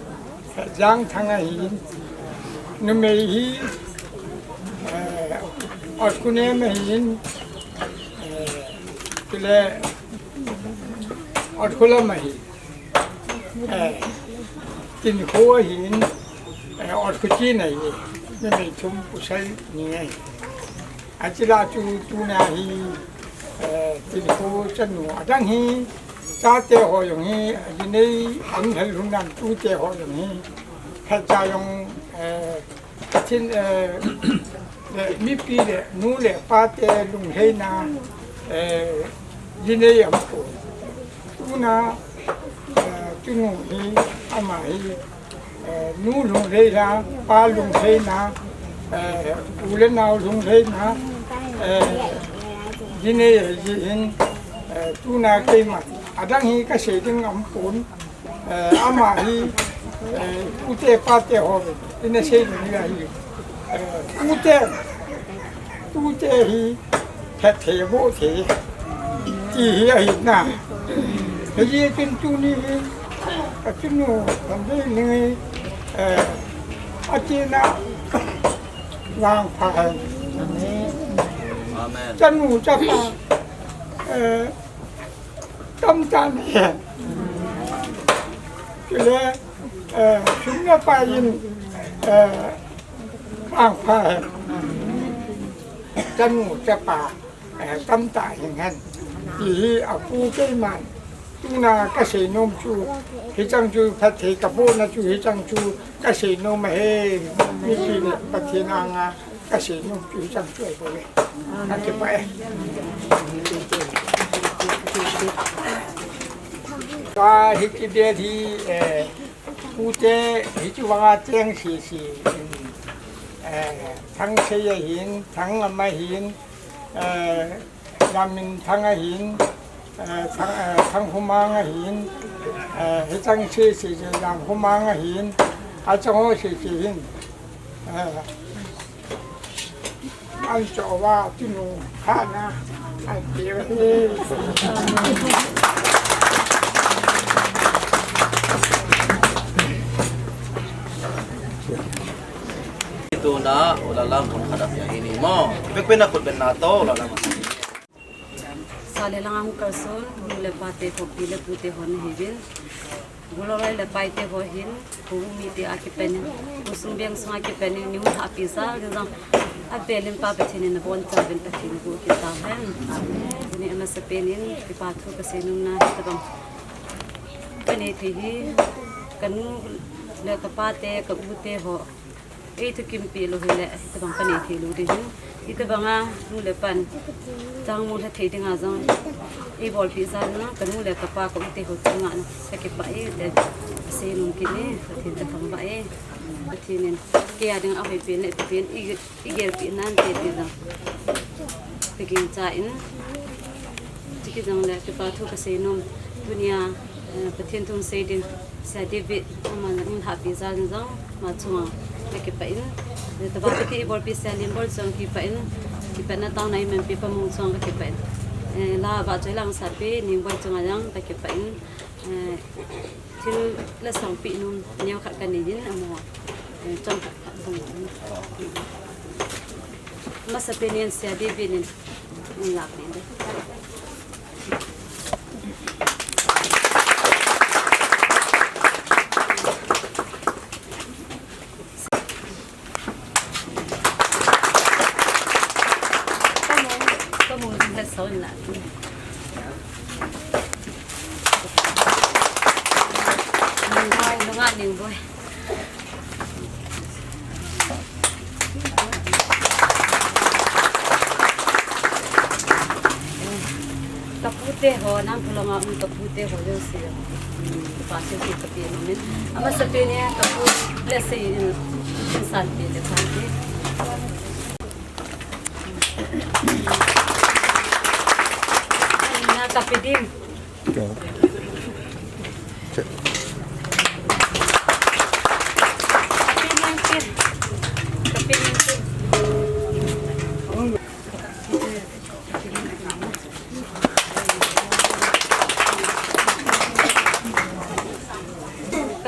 Hetjangthang ahin, numei hi, eh, Otkhunem ahin, eh, chule Otkhulam ahin. Eh, Tinkho ahin, eh, Otkhuchen ahi, numei thum pasal ni ahi. Achi lah chu tuna hi, eh, Tinkho chanu adang hi, chate ho jong hi, ajinei, an hel hun nan tute ho jong hi, khat cha jong, eh, Pathen, eh, le, mipi le, nu le, pate lunglhaina, eh, jinei aum poi. Tuna, eh, tunu hi, ama hi, eh, nu lunglhaina, pa lunglhaina, eh, u le nao lunglhaina, eh, jinei ahi jeh hin, eh, tuna keima, adang hi kasei ding aum pon. Eh, ama hi, eh, pute pate ho, ina sei ni ahi. Eh, pute, pute hi, phatthei boh thei ti hi ahi na. Hijeh chun tuni hi, ka chunu, kan dei ning hi, eh, atina vangpha hen. Amen. Chanu chapa, eh, tamtah nahi hen. Chule, eh, sum le pai in, eh, vangpha hen. Chanu chapa, eh, tamtah hing hen. Ti hi apu keiman tuna kasei nom chu, hichang chu phatthei kabohna chu hichang chu kasei nom ahi. Mipi le Pathen anga kasei nom chu hichang chu ahi bou le. Kakipah e. Tua hi kibel hi, eh, pute hichu vanga cheng sese in, eh, Thangsei ahin, Thangam ahin, eh, Lamminthang ahin, eh, Thang, eh, Thanghumang ahin, eh, hichang sese Lamhumang ahin, achang ho sese hin, eh, anchoh uva tunu khana anpe uve. Tuna, u Lalam, kon khada pia hi ni mo. Vekpi na khut ben na to, u Lalam. Sa le lang a hung kalson, nu le pa te, pu le pu te ho nahiuvin. Goloi le pai te ho hin, pu mite a kipan in, pu sung beng sung a kipan in, ni hung hahpi jal jong, avel in Pa Pathen in abonchauvin Pathen in gu kitah hen. Tuni amasapen in, kipa thu kasei nom na, hitabang kanei thei hi, kanu le kapa te, ka u te ho. Ei thukimpeh lou hile, hitabang kanei thei lou ding hin. Hitabang a, nu le pan chang mu lha thei dinga jong eibolpeh jal na, kanu le kapa ka u te ho chunga na, kakipah e, ti sei nom kit e, Pathen kathangvah e. Pathen in kei a dinga hoipen le ipi pen i, igelpeh nante ti jong kaginchat in. Chuti jong le kipa thu kasei nom, tunia, eh, Pathen thu sei ding, Sia David, ama jong hahpi jal jong, ama chunga kakipah in. Tobang kiti ibolpi Sia Limbol chunga kipah in, kipatna taona imanpi Pa Mung chunga kakipah in. Eh, la vahchoi la sahpi Ningboi chunga jong kakipah in. Eh, thil la sangpi nom neokhat kanei in, amaho, eh, chang khat khat song. Amasapen in Sia David in, in la pen de. Ka mu, ka mu ding la son la. Ningboi, nunga Ningboi. Ka pute ho, Nangpulong a um ka pute ho, jouse. Ka pa chu ki ka pe nom in. Amasapen in ka pu le sei in, in san pe le san pe. Na ka pe ding.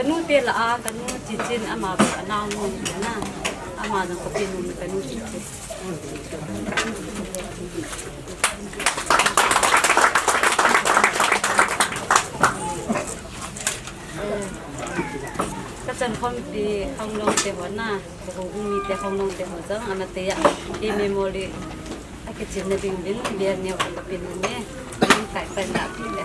Kanu te la a, kanu Chinchin ama, anao nu na, ama jong ka pe nom kanu Chinchin. Ka chankhompi Khanglong te ho na, ka houbung mite Khanglong te ho jong, ana te a, kei memory a kichinna ding uvin, ber neo ka pe nom e, kai pai na pi le.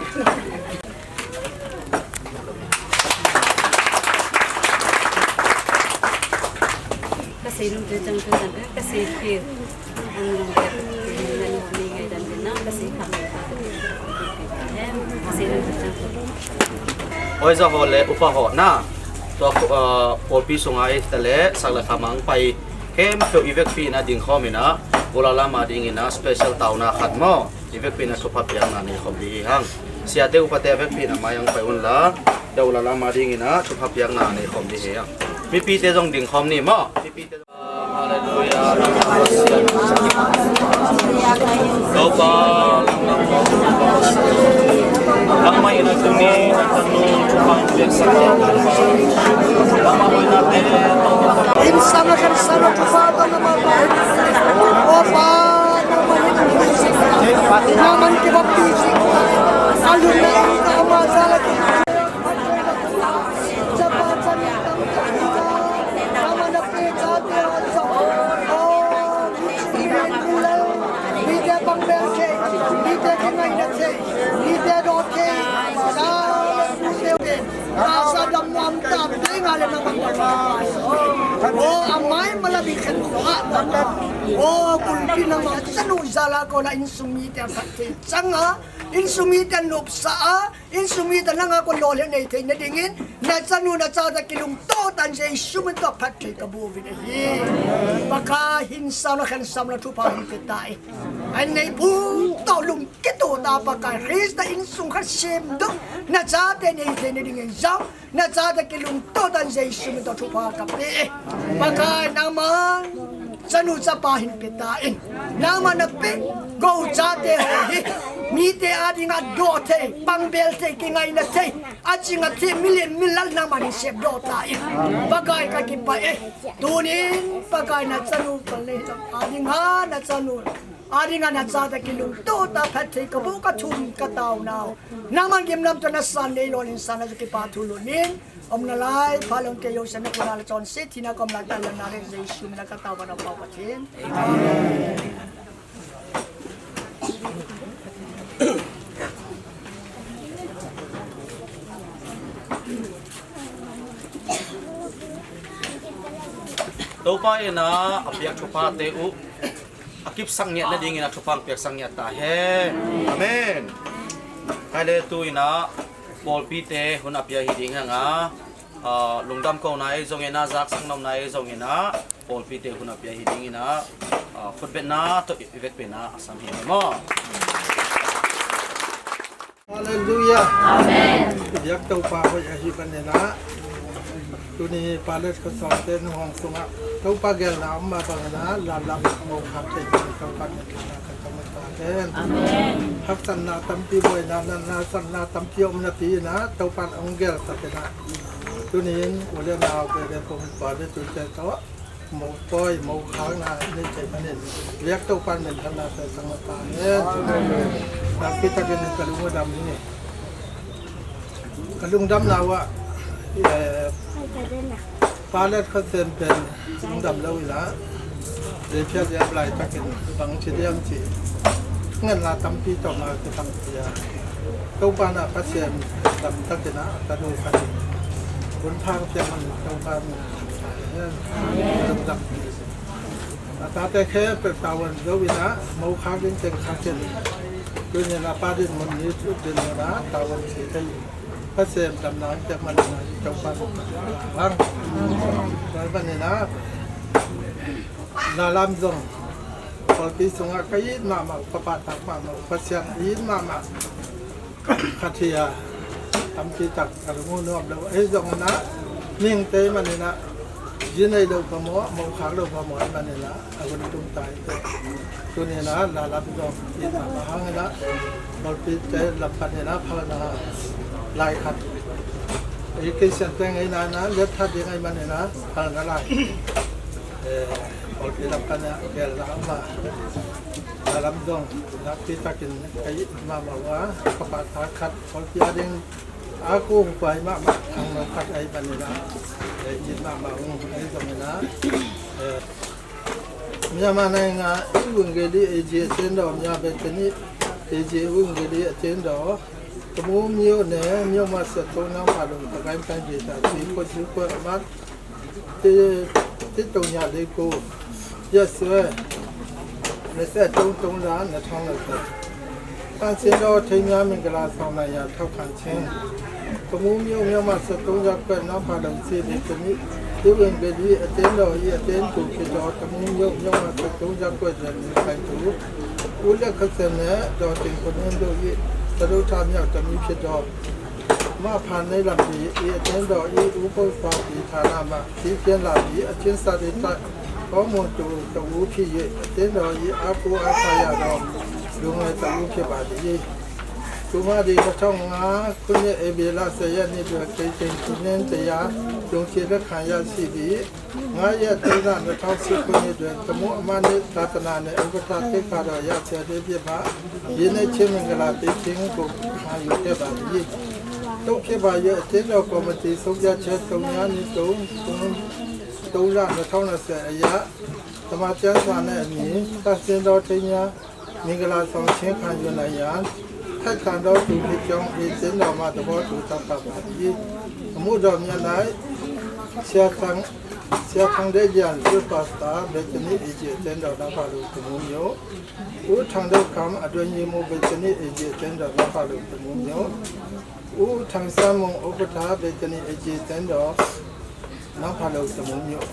Ka sei nom tu chang tu chang, ka sei pi. An nom ka, ni ngai dan na, ka sei kha. Ka sei nom tu chang tu. Oi, ja ho le upa ho na. Tua, ah, pulpit sunga i ta le, sak le khamang pai. Khempeuh i vekpi na ding khom in a, u Lalam a ding in a, special taona khat mo. I vekpi na thupha piakna nei khom ding hi hang. Sia te upa te vekpi na mai ang pai un la, da u Lalam a ding in a, thupha piakna nei khom ding hi hang. Mipi te jong ding khom ni mo. Mipi te jong. Hallelujah. Insana kan sana tu pa ba na ma ba. O pa na ma ni. Na man ki ba pi si. Alu na ka ma sa la ki. Sa pa sa ni tam ka ni sa. Na ma na pe sa te sa. O. Ni te pang bel ke. Ni te ki ngai na te. Ni te do te. Sa. Asa dam nam ta pe nga le na man ta. O amai mala bi khen ko a ta. O kulpi na ma chanu jala ko la insung mite phat thei chang a, insung mite nopsa a, insung mite nanga ko lolhin nei thei na dingin, na chanu na chate kilungto tan Jesu min to phat thei ka bu vin ahi. Pakai hin sa na khen sam na thu pa hin pe ta e. An nei bu to lung Kituh ta Pakai Christa insung khat semdoh, na chate nei thei na dingin jong, na chate kilungto tan Jesu min to thupha ka pe. Pakai nangman chanu chapa hin pe ta in, nangman na pe, gou chate ho hi, mite a dinga doh thei, pangbel thei, kingaina thei, aching a thei, milen milal nangman hin semdoh ta in. Pakai ka kipah e, tunin Pakai na chanu pale a dinga na chanu A dinga na chate kilungto ta phat thei ka bu ka thum ka tao nau. Nangman gimnamtah na san nei lolhin sa na chu kipah thu lolhin. Om nalai, phalou kei jousen na kona le chonset thina kom la ta la na le Jesu min a ka tao ka na pao Pathen. Amen. Toupa in a, apiak thupha te u. Akipsang nget na dingin a thupha piaksang nget ta hen. Amen. Hai le tu in a, pawlpi te hun apia hi ding hang a, a, lungdam ko na ei zong in a, zaksang nom na ei zong in a, pawlpi te hun apia hi ding in a, a, khutbetna to i vet pen a, a sam hi mo. Hallelujah. Amen. Biak Toupa hoih ahi ban in a. Tuni Palet khosung te nu hong sunga Toupa gelna um ma bang in a, la la mo kha te Toupa ni ka ta ma ta hen. Amen. Haksan na tampi boi na na na san na tampi um na ti na Toupa ong gel ta te na. Tunin u le nau be be pom pa le tu te to. Mo poi, mo khang na, ni te manin. Liak to pan nen than na te sang ma ta ne. Na kita ke ni ka lung dam ni. Ka lung dam na wa, eh, Palet kho tem pen, lung dam lo ila. Le pia dia blai ta ke ni, bang chi diam chi. Ngan la tampi to ma ke tang pia. Toupa na Pathen dam ta ke na, ka du ka ni. Bun phang te man Toupa ni. Dam dam. Ata te khe pe tawan zo ina, mo kha din teng kha ken. Tuni na pa din mun ni tu din na tawan si te. Pathen dam na te man na Toupa ni. Bang. Ba ba ni na. Na lam zong. Pawlpi sunga ka it mahmah, ka pahtak mahmah, Pasian it mahmah. Khat hi a, tampi tak ka lung u nuam lo. Ei zong na, ning te man in a, ji nei lo pha maw, mo khak lo pha maw, man in a, a hun tung tai. Tuni na, la lam zong, it mahmah hang in a, pawlpi te lam pan in a, phal na, lai khat. Ei kei sian te ngai na na, let khat ding ai man in a, phal na lai. Eh, Pawlpi lam pan a gel la ma. La lam zong, nakpi takin ka it mahmah ua, ka pahtak khat, pawlpi a ding, a kung pai mahmah, thang lo khat ai ban in a, eh, it mahmah ung, ai zong in a, eh, Myanmar na nga, i ung geli, eh, ji a chen do, mya be teni, eh, ji ung geli, a chen do, kamu myo ne, myo ma sa to na ma lo, ta kai tan ji ta, ji ko, ji ko, ma, Ti, ti tong ya le ko. Yes, sir. Na sa tong tong la, na thong la sa. Kan sin do thei nya min ka la song na ya thau kan chen. Ka mu myo myo ma sa tong ya kwet na pha dong si le ka ni. Ti wen be di a ten do i a ten tu ki do ka mu myo myo ma sa tong ya kwet le ni kai tu. U le ka sen ne do tin ko nun do i. Sa do tha myo ka mi ki do. Ma phan nei lam di i a ten do i u ko sa ti tha na ma. Ti pian la di a chin sa di ta. Ko mun tu ta u phi ye. A ten do i a ku a sa ya do. Lu ngai ta u phi ba di ye. Tuma di ka thong nga, kunye ebela saya ni dua kei kei kunen te ya, yung kei da khan ya si di. Nga ya te na na thong si kunye dua, tamu ama ne ta ta na ne, ang ka ta te ka da ya sia de de ba. Ye ne che mingala te king ko khan yu ke ba di. To ke ba ye te no committee so ya che to nya ni to, to la na thong na se ya. Tama chen sa ne ni, ta sin do te nya. မင်္ဂလာဆောင်ခြင်းခံယူနိုင်ရန် ထိုက်တန်သောသူဖြစ်ကြောင်း age အသင်းတော်မှ သဘောတူတတ်မှတ်ပါသည်။ အမှုတော်များ၌ ဆရာထင်၊ ဆရာထင်လင်းလျန် ယုပါစတာ Bethany, age အသင်းတော် နဖလူ တမူးမြို့၊ ဦးထင်လင်းခမ် အတွင်းရေးမှူး Bethany, age အသင်းတော် နဖလူ တမူးမြို့၊ ဦးထင်ဆန်းမွန် ဥက္ကဋ္ဌ Bethany, age အသင်းတော် နဖလူ တမူးမြို့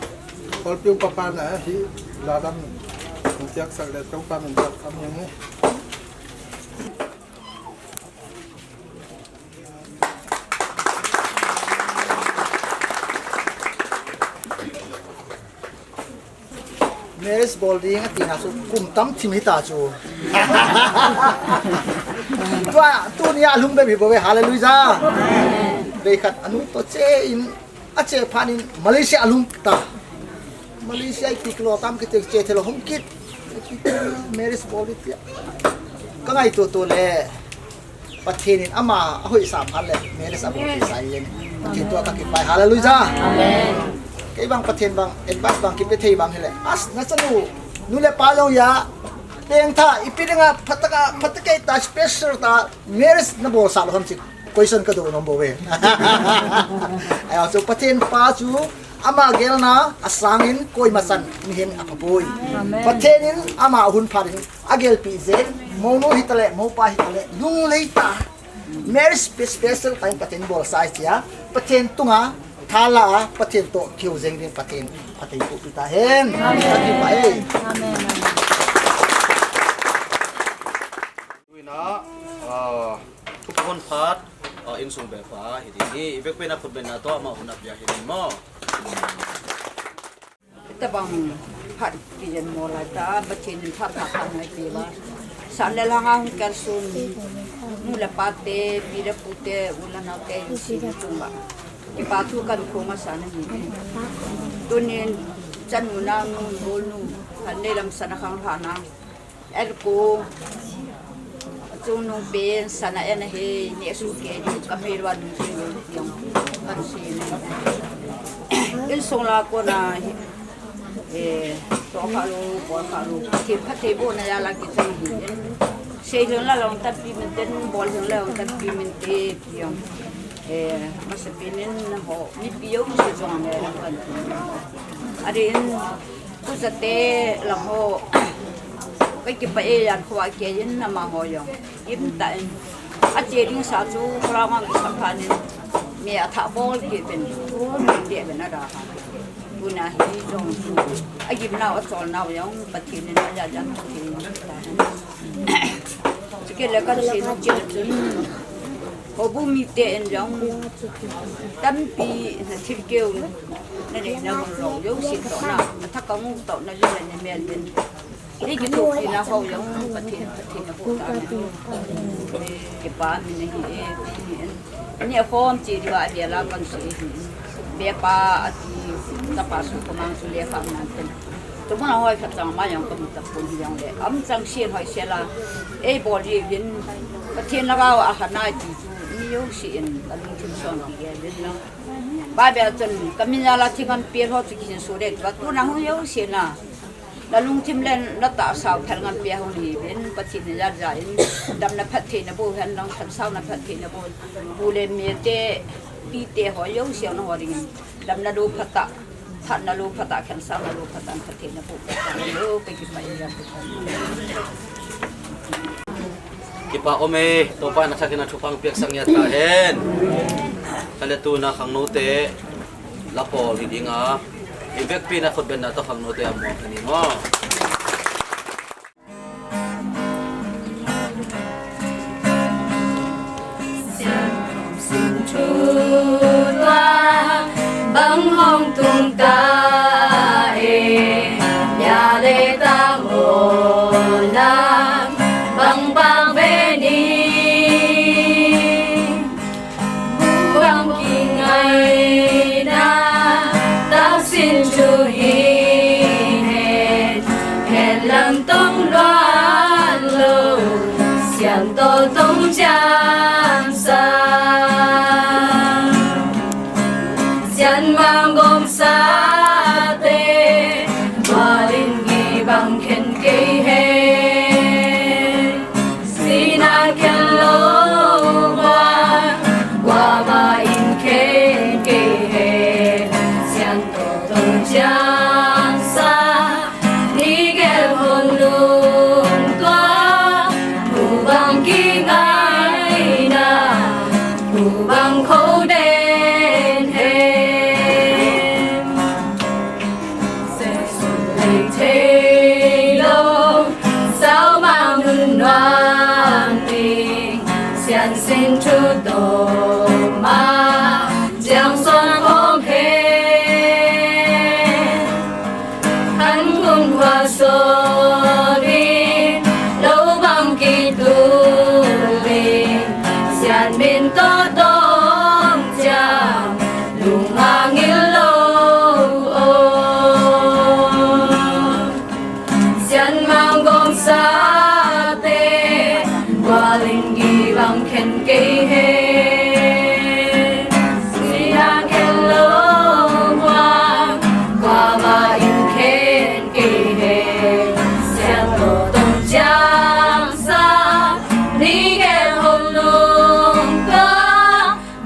။ ကော်ပျူပပနာဟိ လာဒမ် ဟိုက်ဆက်လက်တော့ ကမင်တော့ ကမင်နေ။ Marriage bol ding ati na chu kum tam thim hita chu. Tua, tunia lhung be mi bo ve, hallelujah. Be khat anu to che in, a che phan in Malaysia alhung ta. Malaysia i kiklo tam kiti che thelo hung kit. Marriage bol ding tia. Ka ngaito to le. Pathen in ama a hoisam phat le. Marriage a bol thei sai in. Pathen tua ka kipai. Hallelujah. Amen. Kei bang Pathen bang, advice bang kipe thei bang hile. As na chanu. Nu le pa jong ya. Peng tha, ipi dinga, phataka, phataka ta special ta. Marriage na bol sa lo ham chi. Question ka do nom bo ve. Ai, chu Pathen pa chu ama gelna asang in koima chan mihem apha poi. Amen. Pathen in ama hun phat in agel pi jeng, monu hitale, mopa hitale, lunglei ta. Marriage spe-, special time Pathen bol sai chia, Pathen tunga, thala, Pathen to kiu jeng ding Pathen, Pathen ko pi ta hen. Amen. Pathen pa e. Amen. Tuina, ah, thuphon phat, ah, insung be pa, hi ding hi, i vekpi na khut be na to, ama hun a pia hi ding mo. Tabang phat ki jen mo la ta, Pathen in phat phat phat ngai pi ba. Sa le la nga hung kal sun, nu le pa te, pi le pu te, u le nao te, si le tung ba. Kipa thu kan khong a sa na hi. Tunin, chanu nao nu, gol nu, han nei lam sa na khang pha na. Elko, achung nung pen, sana en he, ne su ke, ka me lua nung ke, yong, kan si ne. Insung la kona, eh, to kha lo, bol kha lo, phatthei, phatthei bohna jal a kichai hi. Sei lhon la long tampi min ten, bol lhon la long tampi min te, yong. Eh, masapen in nangho, mipi jouse chunga ngaidam kahin ti. Adeh in, Pu Jate lang ho, ka kipah e, jan khovah kei in amaho jong. Im tah in. Ache ding sa chu, kora ngang kisa phan in. Mi athah bol kei pen. Tun mi te pen ada ha. Tuna hi jong chu. Agim nau, achol nau jong. Pathen in aja jan Pathen in. Chukit le kan sei na cheh chun, houbung mite in jong tampi na thilkeu na nei na mun rong jouse toh na, na thak a ngu toh na, lila na mel din. Hei kithopi na ho jong Pathen, Pathen na ko ta na. Kipa min ahi e, ni in. Ni a khom che diu a vel a kan sei ahi. Be pa ati, tapa su ko mang su le pa man ten. Tumuna hoi khat chang ma jong ka mu ta pon hi jong le. Am chang sien hoi sel a. Ei bol ji vin. Pathen lhagao a khanai ti chu. Mi jouse in. Ka lungthim son ti ge vin lang. Bible chun. Ka min jal a thingam pel ho chu kisin su le. Tua tuna hung jouse na. Na lungthim le na tahsa u phalngam pe hung hi vin. Pathen na jal ja in. Damna phattheina boh hen lang. Khansau na phattheina boh. Pu le mi te. Pi te ho jouse na ho ding in. Damna lou phatah, phatna lou phatah, khansau na lou phatah, Pathen na boh phatah, lou pe kipah e. Kipa um e, Toupa na thak in a thupha pia sangya ta hen. Kale tuna khangnou te, la pol hi ding a. I vekpi na khut be na to khangnou te amo kani mo. Bang hong tung ta e, nya le ta mo la, bang bang ve ni. Tong luan lo, sian to tong chang sa. Sian mang gom sa te, tua ling gi bang khen kei he. Sina khen lo wa, wa ma in khen kei he. Sian to tong chang sa, ni gel hon lung tua, bu bang ki ngai na, bu bang ko den he. Thei lo, sao mang nun nuam ding, sian sin thu to ma, jiang son khom he. Han kum khua so ding, lo bang ki tu ding, sian min to dong jiang, lung a ngil lo o. Sian mang gom sa te, tua ling gi bang khen kei he. Sina khen lo wa, wa ma in khen kei he. Sian to tong chang sa, ni gel hon lung tua,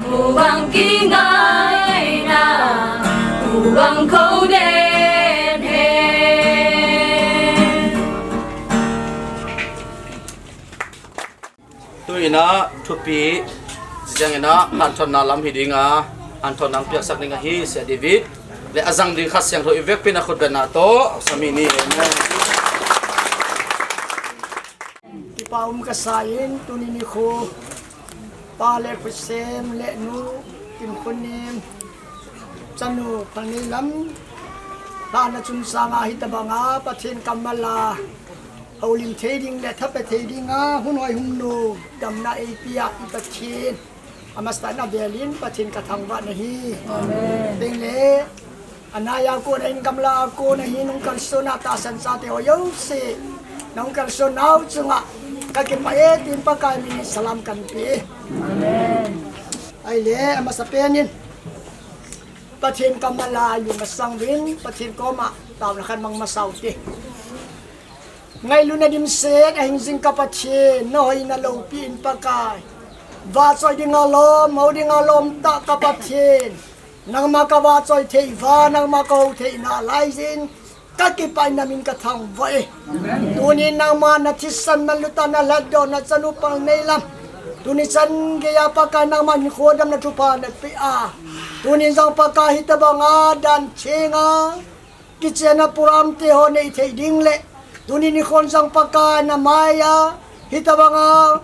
bu bang ki ngai na, bu bang ko den he. Tu in a thupi, jeng in a hanthotna lam hi ding a, hanthotna piaksak ding ahi, Sia David. Le a jang ding Kha Siangthou i vekpi in a khut beng na to, sami ni, amen. Kipa um ka sa in, tuni nikho, Pa le Khusem le Nu Kimkhonim, chanu Phalneilam, lhahna chungchang a hitabang a Pathen kammal a houlim thei ding le thape thei ding a hun hoi hung nom, damna eipe a i Pathen, amasa in avel in Pathen ka thangvah na hi. Amen. Teng le, anai a kon a in gamla a kon a hin hung kalson a tahsan chate ho jouse, na hung kalson nau chunga ka kipah e tin Pakai min in salam kan pe. Amen. Ahile, amasa pen in Pathen kammal a lung masang uvin, Pathen koma taona khat mang masa u te. Ngailutna dimset a hing jing ka Pathen, na hoina loupi in Pakai. Vahchoi dinga lom, hou dinga lom tah ka Pathen. Nangma ka vahchoi thei uva, nangma ka hou thei nalai jeh in, ka kipah in na min ka thangvah e. Tuni nangma na thisan na lut a na lhatdoh na chanu Phalneilam, tuni chan geiya Pakai nangma hinkho damna thupha na pe a, tuni jong Pakai hitabang a dan cheng a kichenna program te ho nei thei ding le, tuni nikhon jong Pakai na mai a hitabang a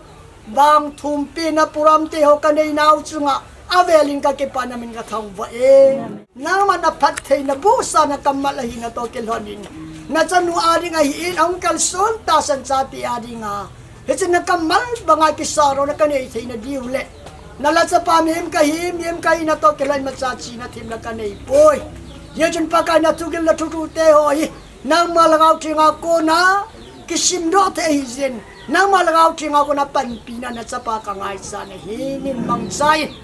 bang thumpina program te ho ka nei nau chunga avel in ka kipah in na min ka thangvah e. Nangma na phattheina bohsa na kammal ahi na toh kilhon in, na chanu a ding ahi in a hung kalson tahsan chate a dinga, hiche na kammal banga kisaro na ka nei theina diu le, na lhachapa mihem ka hi, mihem ka hi na toh kilhon in imacha chihna themna ka nei poi. Hijeh chun Pakai na thugil na thuthu te ho hi, nangma Lhagao Theng a kona kisimdoh thei ahi jeh in, nangma Lhagao Theng a kona panpina na chapa ka ngaichat na hi, min mangcha in.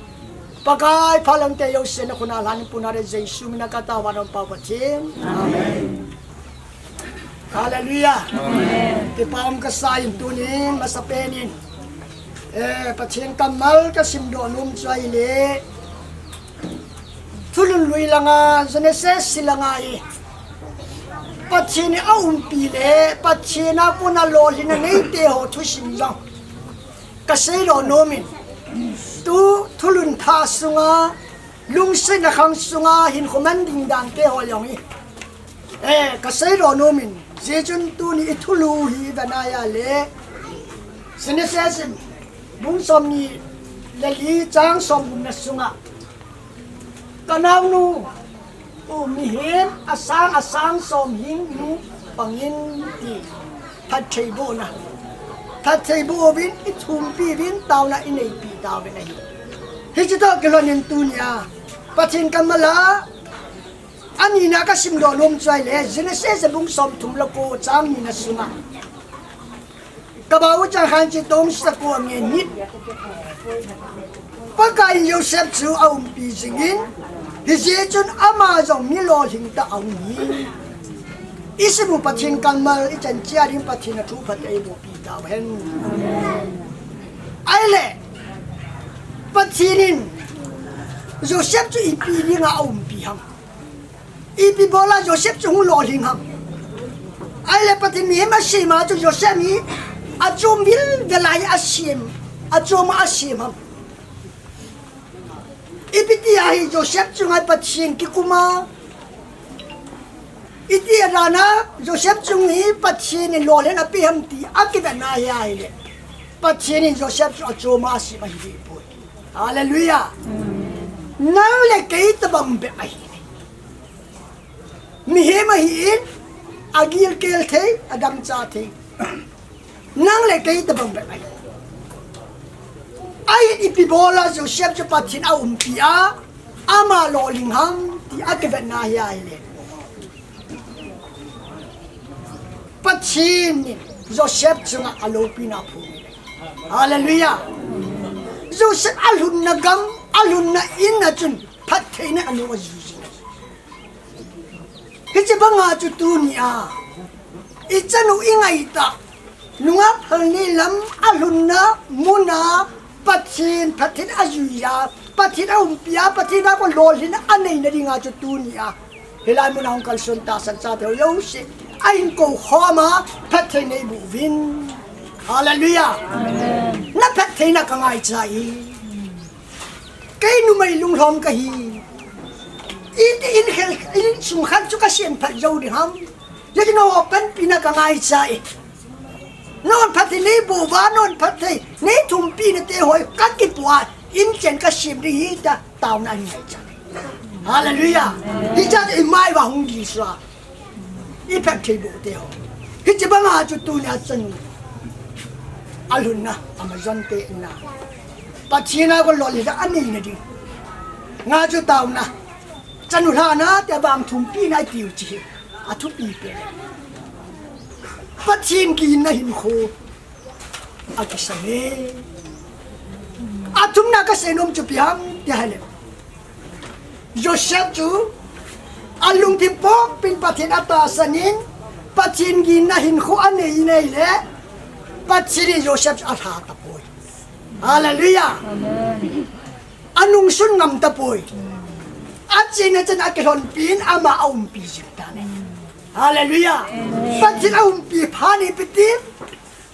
Pakai phalou te jouse na khut a lhan in puna de Jesu min a ka taovin, Pakai Pathen. Amen. Hallelujah. Amen. Kipa um ka sa in tunin, masa pen in, eh, Pathen kammal ka simdoh nom chu ahile, Thulhun lui langa, Genesis langa hi, Pathen in a umpi le Pathen a kona lolhinna neite ho thusim jong ka seidoh nom in, tu thulhun thah sunga, lungsetna khang sunga hinkho man ding dan te ho jong hi, eh, ka seidoh nom in, hijeh chun tuni i thulu hi i vet a ahile, Genesis bung somni le li chang somgup na sunga, ka naonu u mihem asang asang som hing nu pangin ti, phattheibohna, phattheiboh uvin, i thumpi uvin, taona i neipi tauvin ahi. Hiche toh kilhon in tunia Pathen kammal a Anina kasimdoh nom chu ahile, Genesis bung somthum le ko chang nina sunga. Kabau chang khan chi tong sa ko nge nit. Pakaiyin Joseph chu aumpi jingin, hijeh chun ama jong mi lolhing tah aum hi. Isimu Pathen kammal ichan chia ding Pathen athu phatthei eiboh pi tauhen. Ahile, Pathen in Joseph chu ipi dinga aumpi ham. Ipi bola Joseph chu hung lolhing ham. Ahile Pathen mihem asem a chu Joseph hi achom vilvel a hi asem, achom a asem ham. Ipi tia hi Joseph chunga Pathen kikum a. Iti a dana Joseph chung hi Pathen in lolhin ape ham ti akivetna hi ahile. Pathen in Joseph chu achom a asem ahi deh poi. Hallelujah. Nang le kei tabang bep ahi. Mihem ahin, agilkel thei, adangcha thei. Nang le kei tabang bep ahi. Ahin ipi bola Joseph chu Pathen aumpi a, ama lolhing ham ti akivetna hi ahile. Pathen in Joseph chunga aloupina aphong. Hallelujah. Joseph alhunna gam, alhunna in a chun phattheina anung ajui jing. Hiche banga chu tunia ichanu ingaitah nungah phalni lam alhunna muna Pathen, Pathen ajuiya, Pathen aumpia, Pathen a kon lolhinna aneina dinga chu tunia hilai muna hung kalson tahsan chate ho jouse ahin kou khoma phattheina neiboh uvin. Hallelujah. Amen. Na phattheina kangaicha e. Kei numei lunglhom kahi. Iti in khel, insung khat chu kasem phat jou ding ham. Hijeh chun nangho panpina kangaicha e. Nangho phatthei neiboh uva, nangho phatthei neithumpina te ho kakipuiyin chen kasem ding ahi tia taona angaicha. Hallelujah. Hichea imai uva hung disa. Iphatthei boh te ho. Hiche banga chu tunia chanu alhunna, amajon tena, Pathen a kon lolhinna aneina ding. Nga chu taona. Chanu lhahna tia vang thumpina itiu chu hi athupi pen. Pathen ginna hinkho akisam e. Athumna kasei nom chu ipi ham ti ahile, Joseph chu alungthim pompin Pathen atahsan in, Pathen ginna hinkho anei in ahile, Pathen in Joseph chu alha tapoi. Hallelujah. Amen. Anungsun ngam tapoi. Acheina chan akilhonpin ama aumpi jing tan ahi. Hallelujah. Amen. Pathen aumpi phat in ipi ti,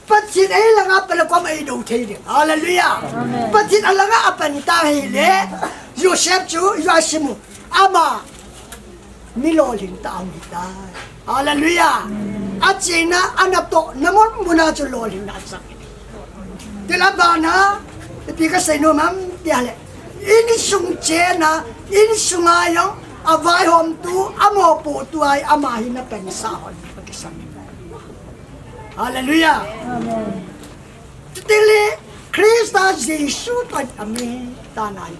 Pathen eilanga pela kom eido thei ding. Hallelujah. Amen. Pathen alanga apan ta ahile, Joseph chu, Joseph mu, ama mi lolhing tah aum tai. Hallelujah. Acheina, anatohna mun muna chu lolhinna achang. Tila bana, ipi kasei nom ham ti ahile, insung chena, insunga jong avaihomtu, amopohtu ahi, ama hi na pansa hon akisam. Hallelujah. Amen. Chutile Christa Jesu toh amin tah ahi.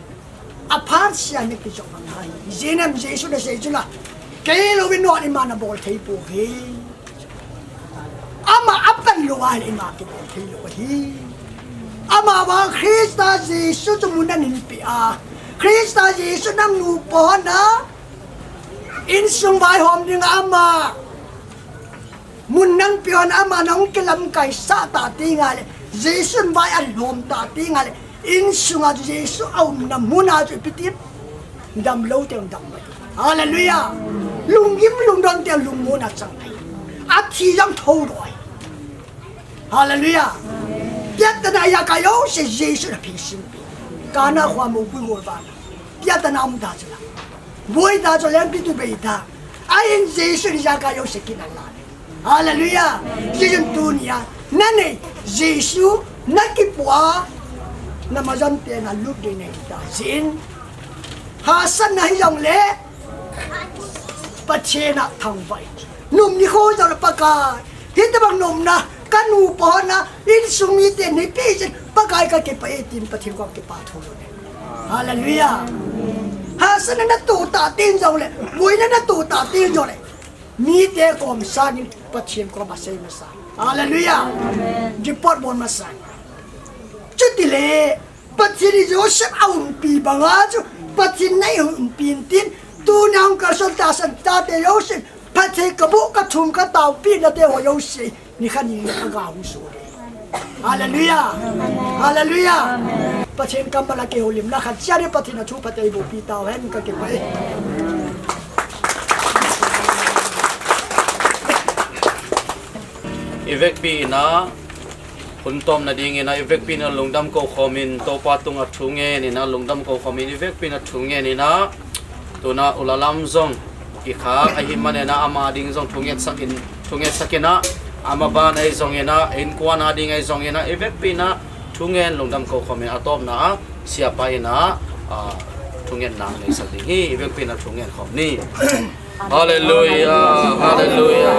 Aphat sea nakijop bang ahi. Ijeh inem Jesu nasei chu la, kei louvin nangho ima nabol thei pouve. Ama apan lou ahile ima kibol thei lou ahi. Ama vang Christa Jesu chu mun nahin peh a, Christa Jesu nang nupa hon a, insung vaihom dinga ama mun nang peh hon ama nahung kilamkai sah tah teng ahile, Jesu in vai alhom tah teng ahile, insunga chu Jesu aumna muna chu ipi ti, damlou teng dam mai. Hallelujah. Lunggim lungdon teng lungmonna chang mai. Athi jong thoudoh ahi. Hallelujah. Piatana a ijakai jouse Jesu in aphisim. Kana khoa moupui gol vana. Piatana um ta chu la. Boi ta chu lengpi tu bei ta. Ahin Jesu in ijakai jouse kin ala. Hallelujah. Jesu in tunia nanei Jesu nakipu a, namajon tena lut ding nahi ta jin. Hahsatna hijongle Pathen a thangvah in. Nom nikho jongle Pakai, hitobang nomna kanupa hon a insung miten neipeh jeh in Pakai kakipah e tin Pathen kom kipa thu lou ne. Hallelujah. Hahsatna natoh tah teng jongle, boina natoh tah teng jongle, mite kom sangin Pathen kom asei masa. Hallelujah. Report bol masa. Chutile Pathen in Joseph aumpi banga chu Pathen in eiumpi in tin, tuni a hung kalson tahsan chate jousen, phatthei kaboh kathum kataopeh nate ho jouse, nikhat ni aga hung soh e. Hallelujah. Hallelujah. Pathen kammal a kihoulimna khat chia ni Pathen a thu phatthei bohpi tauhen, kakipah e. I vekpi in a, hun tomna dingin a, i vekpi in a lungdam kou khomin, Toupa tunga thungen in a, lungdam kou khomin, i vekpi in a thungen in a, tuna u Lalam jong kikhah ahi manin a, ama ding jong thungetsak in, thungetsak in a, ama ban ahi jongin a, inkuan a ding ahi jongin a, i vekpi in a thungen lungdam kou khomin, atopna a, siapa in a, a, thungetna neisak ding hi, i vekpi in a thungen khom ni. Hallelujah, hallelujah.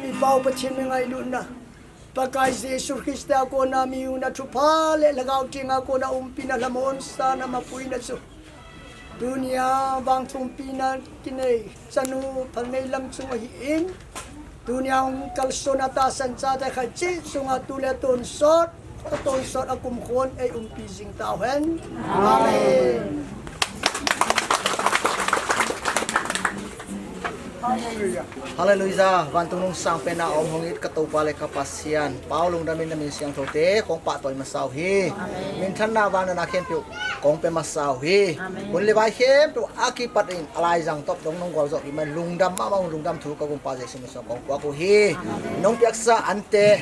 I Pa u Pathen mi ngailutna, Pakai Jesu Christa kona mi hina thupha le Lhagao Theng a kona umpina, lhamonsahna, mapuina chu tunia vangthumpina kinei chanu Phalneilam chung ahin, tunia hung kalsona tahsan chate khat cheh chunga tule tonsot, atonsot a kumkhon eiumpi jing tauhen. Amen. Hallelujah. Vantung nungsang pena om hong it ka Toupa le ka Pasian, Pau lungdam in na min siangthou te kong pahtoi masa u hi. Minthanna vannoi a khempeuh kong pe masa u hi. Hun le vai khempeuh a kipat in alaijang top dong nong gol jo iman lungdam mama un, lungdam thu ka Gumpa Jesu min sung kong puak u hi. Nong piaksa ante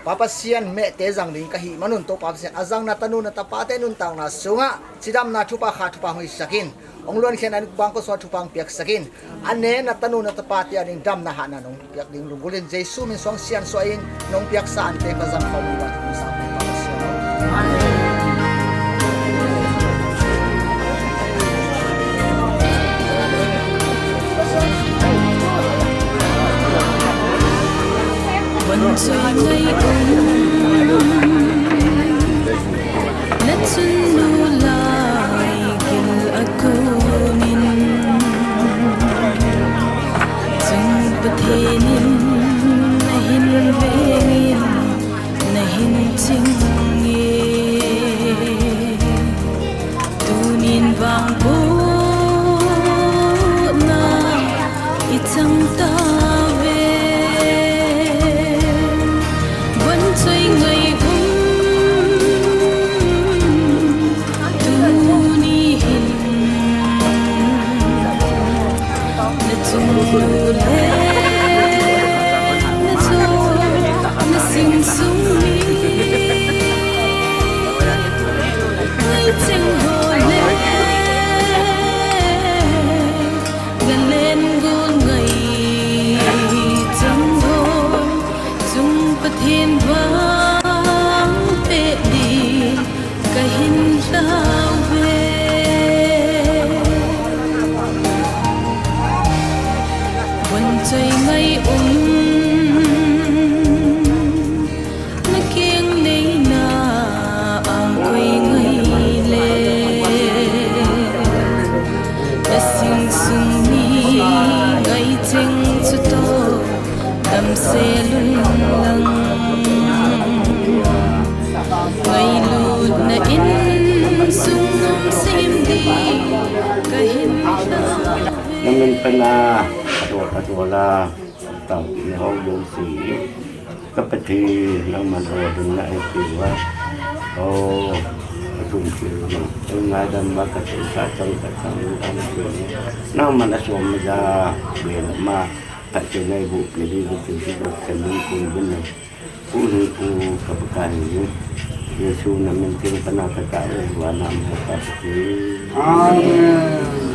Pa Pasian meh te jang ding ka hi manun, Toupa Pasian, ajang na tanu na tapa te nuntakna sunga chidamna thupha kha thupha hoi sakin, ong luan khen an bang ko so thupha piak sakin, ane na tanu na tapa te ading damna hahna nong piak ding lunggulin Jesu min suang sian suain nong piaksa ante ka jang khom uva thum sa. Wan choi ngai um, na chun nu lai gil a kunin. Chung Pathen in na hin vengin, na hin Namin pana, adol, adol a, tao ni hong dong si. Ka Pathen, nangman o ding na e ki wa. O, atum ki no. Ngaidam ma ka sa chang ka chang ni ang ki. Nangman asom ja, be ma, ka che nai bu, ni di bu, ni di bu, ka ni ku bu na. Ku ni ku ka Pakai ni. Jesu namin theng pana ka ta e wa nam ha ka Pathen. Amen.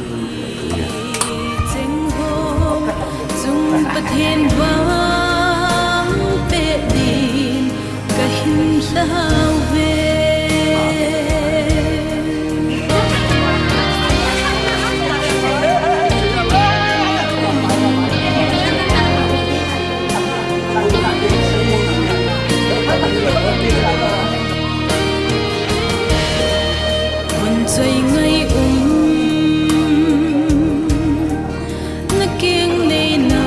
Chung Pathen vang pe din ka hin lhau ve. Hun choi ngai um na keng nei na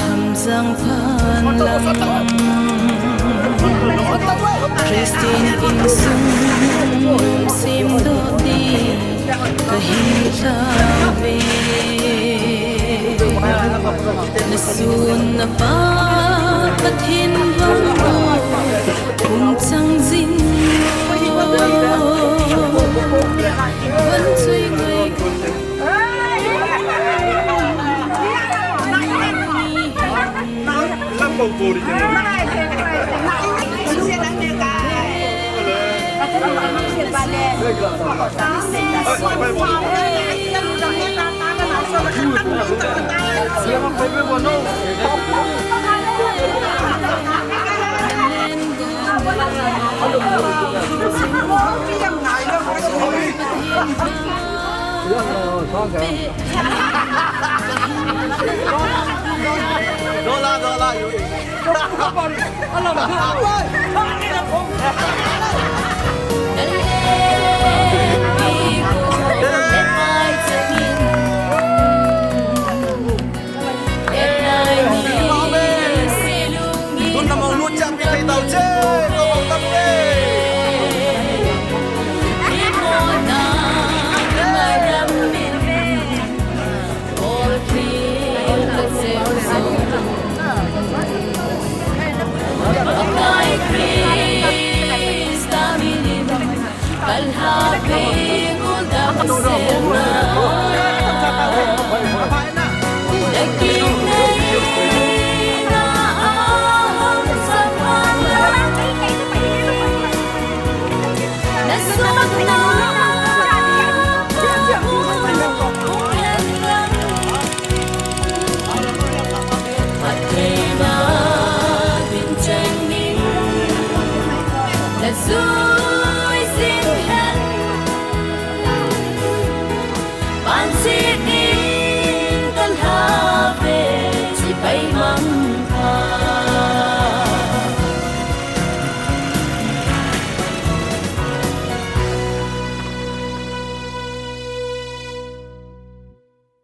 ham sang phan lang. Christian insung sem doh di ka hin lhau ve. Na sun na pa Pathen vang o, hung chang jing o. Hun choi ngai